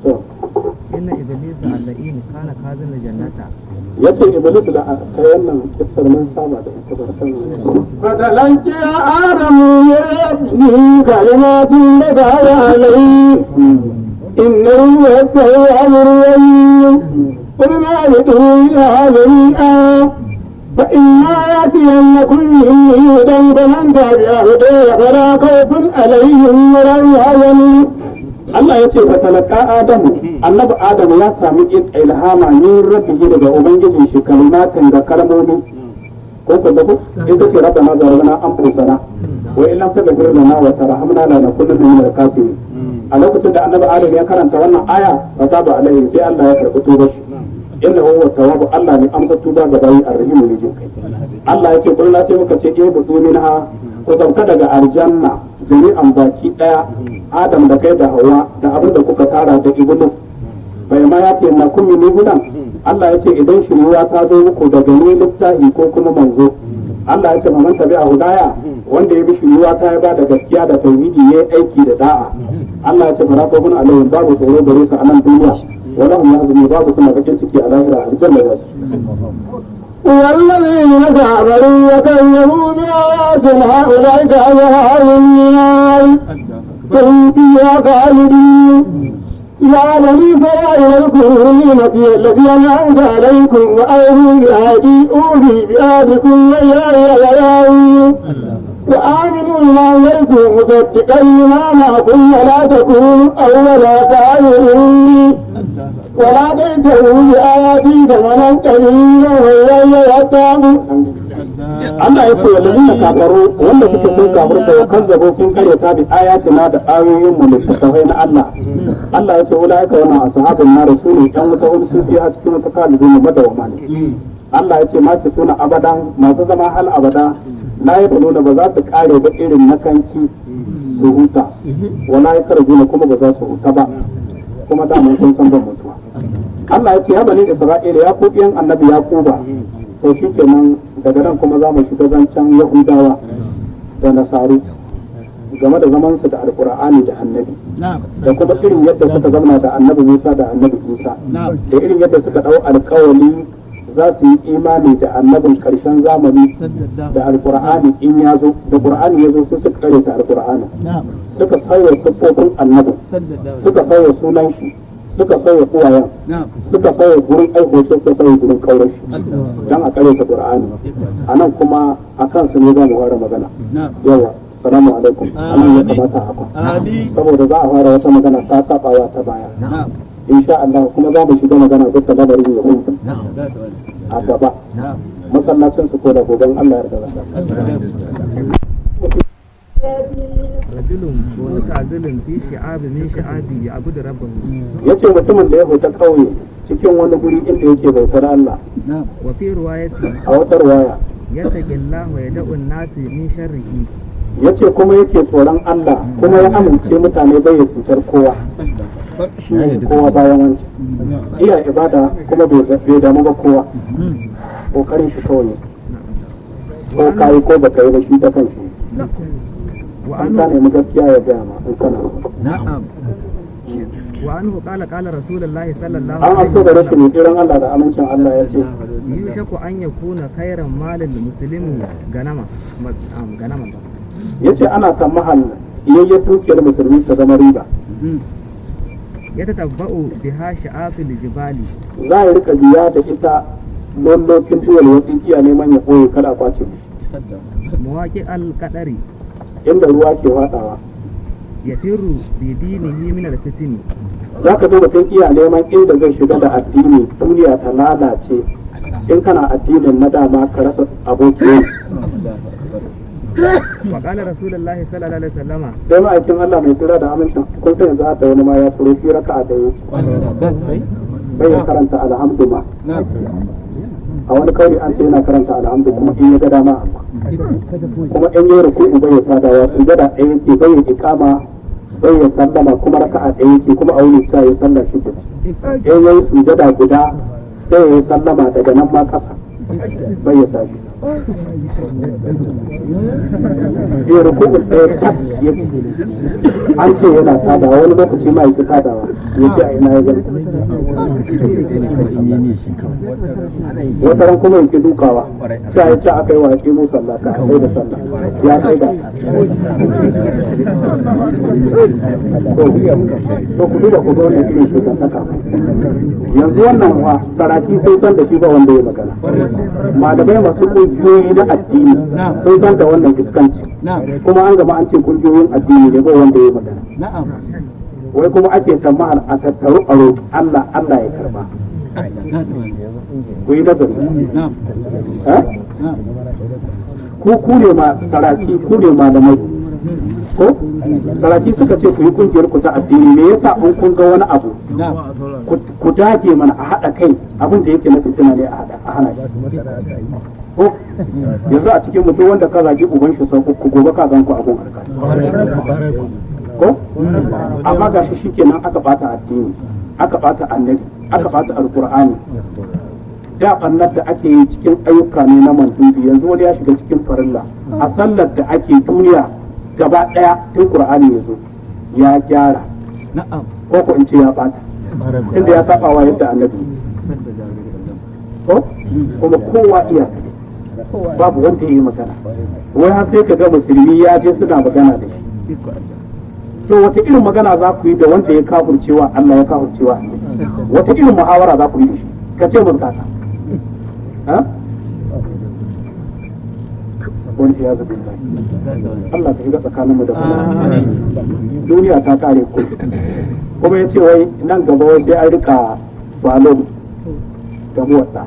To. إن إبليس اللئيم كان خازن الجنة. Yace iblis da kai wannan kissar mun saba da ita, barkan. فتلقى آدم من ربه كلمات فتاب عليه إنه هو التواب الرحيم. قلنا اهبطوا منها جميعا فإما يأتينكم مني هدى فمن تبع هداي فلا خوف عليهم ولا هم يحزنون. Allah ya ce fatalaka Adamu, annabi Adamu ya sami ilhama min rabbihi, daga ubangijin shi, kalimatin, da kalmomi ko ko da ko ita ce rabbana zalamna anfusana wa in lam taghfir lana wa tarhamna lanakunanna min al-khasirin. A lokacin da annabi Adam ya karanta wannan aya, fataba alaihi, sai Allah ya karɓi tubar shi. Innahu huwa tawwabu, Allah ne amsa tuba ga bayi, arrahimu, ne jin kai. Allah ya ce kullu, sai muka ce ihbitu minha, ku sauka daga aljanna, jami'an, baki daya, Adam da kai da Hawa da abin da kuka tara da Iblis. Bai ma ya ce na kun min hudan, Allah ya ce idan shiriwa ta zo muku daga ni, littafi ko kuma manzo, Allah ya ce man tabi'a hudaya, wanda ya bi shiriwa ta, ya ba da gaskiya da tauhidi, ya aiki da da'a, Allah ya ce fala khawfun alaihim, babu tsoro gare su a nan duniya, wala hum yahzanun, babu suna bakin ciki, a lahira aljanna za su. والذين كفروا وكذبوا بآياتنا أولئك أصحاب النار هم فيها خالدون. يا بني إسرائيل اذكروا نعمتي التي أنعمت عليكم وأوفوا بعهدي أوف بعهدكم وإياي فارهبون وآمنوا بما أنزلت مصدقا لما معكم ولا تكونوا أول كافر به ولا تشتروا بآياتي ثمنا قليلا وإياي فاتقون. Allah ya ce wallazina kafaru, wanda suke sun kafirta, wa kazzabu, sun karyata, bi ayatina, da ayoyin mu, littattafai na Allah. Allah ya ce ulaika, wannan, ashabun nar, su ne yan wuta, hum, su, fiha, cikin wuta, khalidun, madawama ne. Allah ya ce ma ce suna abadan, masu zama hal abada, la yaquluna, ba za su kare ba irin na kanki su huta, wala yakrujuna, kuma ba za su huta ba, kuma da mun sun san ban mutuwa. Allah ya ce ya bani Isra'ila, ya ku ɗiyan annabi Yaquba. To shikenan, daga nan kuma za mu shiga zancen Yahudawa da Nasaru game da zamansu da Alkur'ani da annabi, da kuma irin yadda suka zauna da annabi Musa da annabi Isa, da irin yadda suka ɗau alkawali za su yi imani da annabin ƙarshen zamani da Alkur'ani in ya zo. Da Qur'ani ya zo, sai suka karyata Alkur'ani, suka sauya siffofin annabin, suka sauya sunan shi, suka sauya uwayen, suka sauya gurin aihuwar shi, suka sauya gurin kaurar shi, don a karyata Qur'ani. A nan kuma a kansu ne za mu fara magana. Yawa, salamu alaikum. Anan ya kamata a kwa, saboda za a fara wata magana ta sabawa ta baya insha Allah. Kuma za mu shiga magana bisa lamarin yahudu a gaba, masallacin su ko da goben Allah ya yarda. رجل متعزل في شعاب من شعابه يعبد ربه. Yace mutumin da ya huta kauye cikin wani guri inda yake bautar Allah. وفي رواية A wata ruwaya, يتقي الله ويدع الناس من شره. Yace kuma yake tsoron Allah, kuma ya amince mutane bai ya cutar kowa, kowa bayan wancan iya ibada, kuma bai damu ba kowa, kokarin shi kawai, ko kayi ko baka yi ba, shi ta kan shi in ka وعنه, nemi gaskiya ya gaya ma in kana so. وعنه قال قال رسول الله صلى الله An عليه amso da rashin وسلم: mai tsiran Allah da amincin Allah ya ce: يوشك أن يكون خيرا مال المسلم غنما غنما. Ya ce ana tamahal yayyar dukiyar musulmi ta zama riba. يتتبع بها شعاف الجبال. Za a rika biya da ita lollokin duwal wasu, iya neman ya ɓoye kada a kwace mishi. مواقع القدر. Inda ruwa ke watsawa. يفر بدينه من الفتن. Za ka ga mutum iya neman inda zai shiga da addini, duniya ta lalace, in kana addinin na dama ka rasa aboki. وقال رسول الله صلى الله عليه وسلم: Sai ma'aikin Allah mai tsira da amincin, kun san yanzu hada wani ma ya tsoro shi raka'a da yake bai ya karanta alhamdu ma. A wani kauri an ce yana karanta alhamdu kuma in ya ga dama, amma kuma in yi ruku'u bai ya sadawa, sujada ɗaya yake, bai ya iqama, bai ya sallama, kuma raka'a ɗaya yake, kuma a wuni ta ya sallah shida ce. In yayi sujada guda sai ya yi sallama, daga nan ma ƙasa bai ya tashi. Ya ruku'u ɗaya tak yake, an ce yana sadawa, wani lokaci ma yake sadawa, ya ce a ina ya gani. Wata ran kuma yake dukawa, cewa ya ce aka yi wa ya mu sallah ka kai da sallah ya kai da to. Ku duba ku ga wannan irin shugabantaka yanzu. Wannan wa saraki sun san da shi, ba wanda ya magana. Malamai masu kungiyoyi na addini sun san da wannan iskanci, kuma an gama an ce kungiyoyin addini ne, ba wanda ya magana. Wai kuma ake tamahar a tattaru a roƙi Allah, Allah ya karba. Ku yi nazari. Eh? Ku ne ma saraki, ku ne malamai, ko saraki suka ce ku yi kungiyar ku ta addini. Me yasa in kun ga wani abu ku dage mana a haɗa kai, abin da yake na fitina ne a haɗa a hana shi? Ko yanzu a cikin mutum wanda ka zagi uban shi sau 3, gobe ka gan ku abun alkali ko? Amma gashi shikenan aka bata addini, aka bata annabi, aka bata alqur'ani. Da ɓannar da ake yi cikin ayyuka ne na mandubi, yanzu wani ya shiga cikin farilla a sallar da ake duniya gaba ɗaya tun qur'ani ya zo ya gyara, ko ko in ce ya bata, tunda ya saba wa yadda annabi ko kuma kowa iya, babu wanda ya yi magana. Wai har sai ka ga musulmi ya je suna magana da shi. To wata irin magana za ku yi da wanda ya kafurcewa Allah, ya kafurcewa annabi? Wata irin muhawara za ku yi da shi? Ka ce mun kaka ha wani ya zabi. Allah ka shiga tsakaninmu da kuma duniya ta kare ku. Kuma ya ce wai nan gaba wai sai an rika balo da muwatta,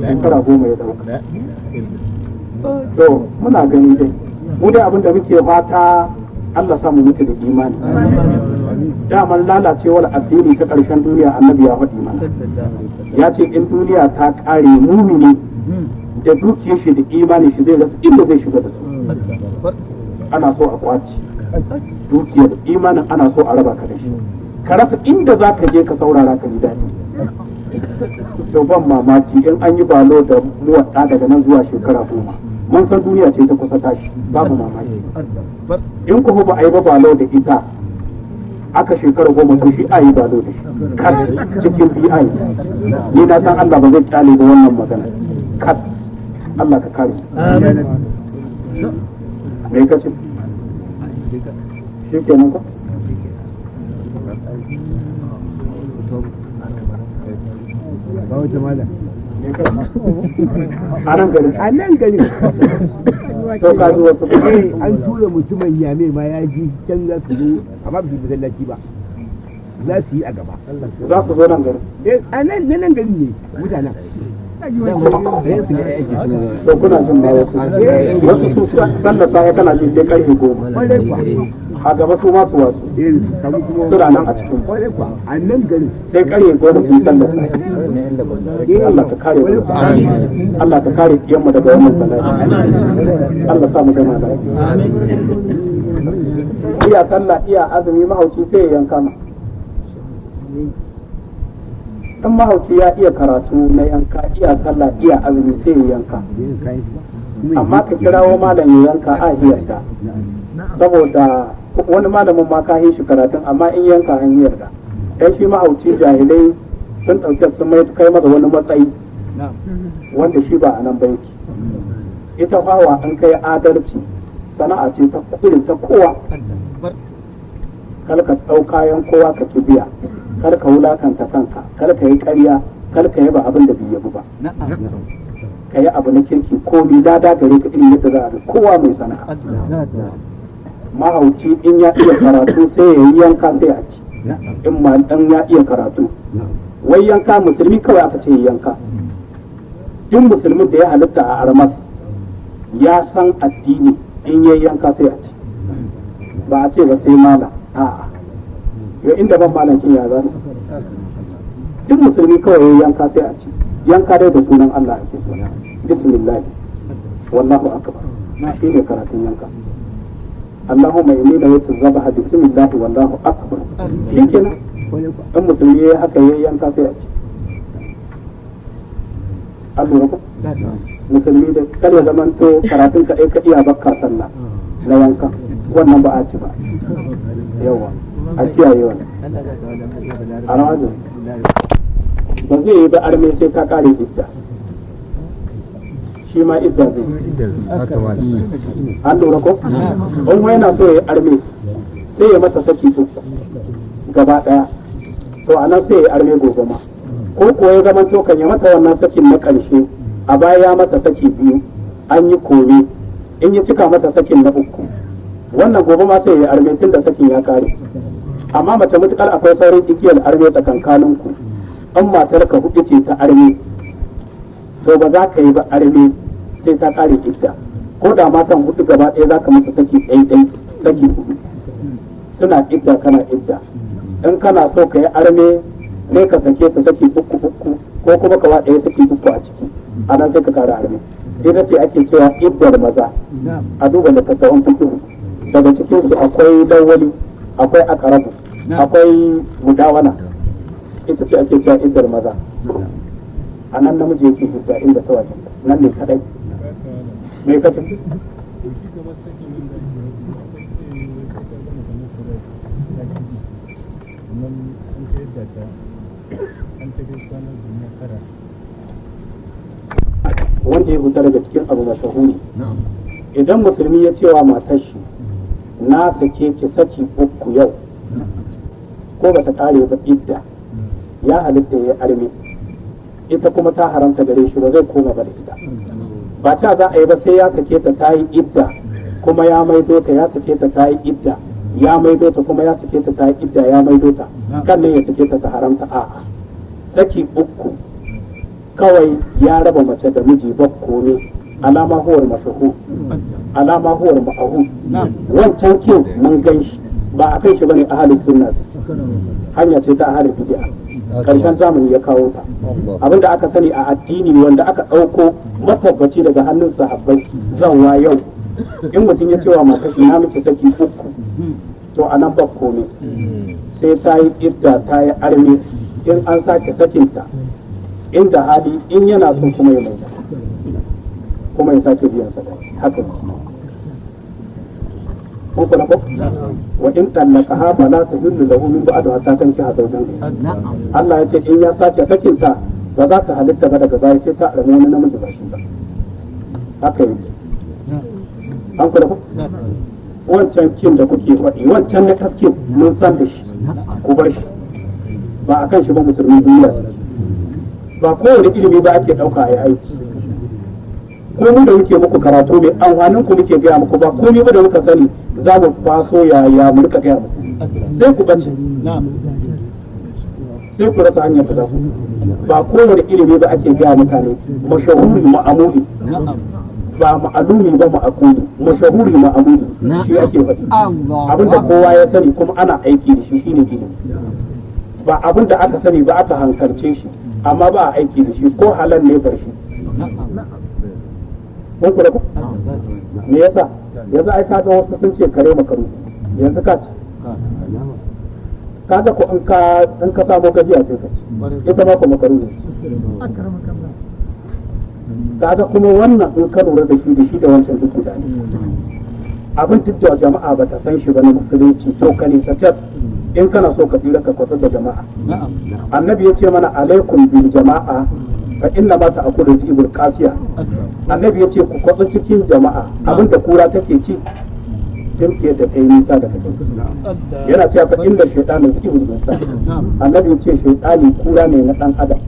shekara 10 ya dauka. To muna gani dai, mu dai abin da muke fata, Allah sa mu mutu da imani. Daman lalacewar addini ta ƙarshen duniya annabi ya faɗi mana, ya ce in duniya ta ƙare, mumini da dukiyar shi da imani shi zai rasa inda zai shiga da su. Ana so a kwaci dukiyar, imanin ana so a raba ka da shi, ka rasa inda za ka je ka saurara ka ji daɗi. To ban mamaki in an yi balo da muwaɗa daga nan zuwa shekara 10. Mun san duniya ce ta kusa tashi, babu mamaki. In kuma ba a yi ba balo da ita aka shekara 10, to shi a yi balo da shi kat cikin bi ni na san Allah ba zai kyale ba wannan magana kat. Allah ka kare. Me ka ce? Shi kenan ko? Ba wata mala. A nan garin? A nan garin. To ka ji wasu. Eh, an tura mutumin Yame ma ya ji can za su zo, amma ba su yi masallaci ba, za su yi a gaba. Za su zo nan garin? Eh, a nan na nan garin ne mutanen. To kuna jin ma wasu su sallar safe kana ji sai karfe 10. Kwarai kuwa. A gaba su masu wasu Eh, su samu kuma suna nan a cikin Kwarai kuwa, a nan garin. Sai karye 10 su yi sallar safe. Allah ka kare mu, Allah ka kare kiyanmu daga wannan bala'i, Allah sa mu gama lafiya. Iya sallah, iya azumi, mahauci sai ya yanka ma. In mahauci ya iya karatu na yanka, iya sallah, iya azumi, sai ya yanka. Yin kayan shi ba. Kuma ya Amma ka kirawo malam ya yanka, a yarda, saboda wani malamin ma ka yi shi karatun, amma in yanka an yarda. Dan shi mahauci jahilai sun ɗauke sun mai kai masa wani matsayi wanda shi ba a nan ba yake. Ita fawa an kai adalci, sana'a ce ta irin ta kowa. Kar ka ɗau kayan kowa ka ki biya, kar ka wulakanta kanka, kar ka yi ƙarya, kar ka yaba abin da bai yabu ba. Ka yi abu na kirki, ko bi lada gare ka irin yadda za a bi kowa mai sana'a. Mahauci in ya iya karatu sai ya yi yanka, sai a ci. In ma dan ya iya karatu, wai yanka musulmi kawai aka ce ya yanka. Duk musulmin da ya halitta a armas ya san addini, in ya yanka sai a ci. Ba a ce ba sai malam, a'a. Yau inda ban malam kin ya za su? Duk musulmi kawai ya yanka sai a ci. Yanka dai da sunan Allah ake so, bismillah wallahu akbar, shi ne karatun yanka. Allahumma inni nawaitu zabaha bismillah wallahu akbar, shikenan. In musulmi ya haka ya yanka sai a ci. An lura ko? Musulmi da kar ya zamanto karatun ka ka iya bakka sallah na yanka, wannan ba a ci ba. Yawa, a kiyaye wannan. A rawajin ba zai yi ba arme sai ta kare idda, shi ma idda zai yi. An lura ko? In wai yana so ya yi arme, sai ya mata saki uku gaba daya, to anan sai ya yi arme gobe ma. Ko kuwa ya zama to kan ya mata wannan sakin na karshe, a baya ya mata saki biyu, an yi kome, in ya cika mata sakin na uku, wannan gobe ma sai ya yi arme tun da sakin ya kare. Amma mace mutukar akwai sauran igiyar arme tsakankanin ku, an matar ka hudu ce ta arme, to ba za ka yi ba arme sai ta kare idda. Ko da matan hudu gaba ɗaya za ka masa saki ɗai ɗai, saki hudu, suna idda kana idda. In kana so ka yi arme, sai ka sake su saki uku uku, ko kuma ka wa ɗaya saki uku a ciki, a nan sai ka kara arme. Ita ce ake cewa iddar maza. A duba littattafan fiqh, daga cikin su akwai lawali, akwai akarabu, akwai mudawana. Ita ce ake cewa iddar maza. A nan namiji yake idda inda ta wajen nan ne kadai. Me kace? Shi kamar sakin nan da ake yi, sai ka gama kamar sadaki, sannan an ka yadda ta an ta kai kwana 9. Wanda ya fita daga cikin abu mashahuri, idan musulmi ya cewa matar shi na sake ki saki uku yau, ko ba ta kare ba idda, ya halitta ya arme. Ita kuma ta haramta gare shi, ba zai koma ba da ita. Ba ta za a yi ba sai ya sake ta ta yi idda kuma ya maido ta, ya sake ta ta yi idda ya maido ta, kuma ya sake ta ta yi idda ya maido ta, kan nan ya sake ta ta haramta. A'a, saki uku kawai ya raba mace da miji, ba kome. Alama huwar mashahu, alama huwar ma'ahu. Wancan kin mun gan shi, ba a kan shi bane ahalin sunna suke. Hanya ce ta ahalin bid'a, karshen zamani ya kawo ta. Abinda aka sani a addini wanda aka ɗauko matabbaci daga hannun sahabbai zawwa yau, in mutum ya cewa mata shi na miki saki uku, to a nan ba kome, sai ta yi idda ta yi arme. In an sake sakinta, inda hali in yana so kuma ya maida, kuma ya sake biyan sadaki, haka ne. Kun kula ko? Wa in talaqaha fala tahillu lahu min ba'du hatta tankiha zawjan ghayra. Allah ya ce in ya sake sakinta, ba za ta halitta ba daga baya sai ta arme wani namiji ba shi ba. Haka yake. An kula ko? Wancan kin da kuke faɗi, wancan na kaskin mun san da shi, ku bar shi, ba a kan shi ba musulmin duniya suke. Ba kowane ilimi ba ake ɗauka a yi aiki. Ko mu da muke muku karatu mai amfanin ku muke gaya muku, ba komai ba da muka sani za mu faso ya ya mu rika gaya muku, sai ku bace, sai ku rasa hanyar da za ku. Ba kowane ilimi ba ake gaya mutane, mashahuri ma'amuli. Ba ma'alumi ba, ma'akuli, mashahuri, ma'amuli, shi ake faɗi. Abinda kowa ya sani kuma ana aiki da shi shine ilimi. Ba abin da aka sani ba aka hankalce shi amma ba a aiki da shi, ko halal ne, bar shi. Kun kula ko? Me yasa yanzu ai kaga wasu sun ce kare makaru, yanzu ka ci, kaga ko in ka samu gajiya sai ka ci, ita ma ko makaru ne. Kaga kuma wannan in ka lura da shi da shi da wancan duk guda ne. Abin duk da jama'a ba ta san shi ba na musulunci, to ka nisanci in kana so ka tsira, ka kwatsar da jama'a. Annabi ya ce mana: "Alaikum bil jama'a, fa inna ma ta'kulu dhibul qasiya." Annabi ya ce ku kwatsa cikin jama'a, abin da kura take ci, tunkiyar da ta yi nisa da take. Yana cewa: "Fa inna shaytana dhibul insan." Annabi ya ce shaytani kura ne na dan adam.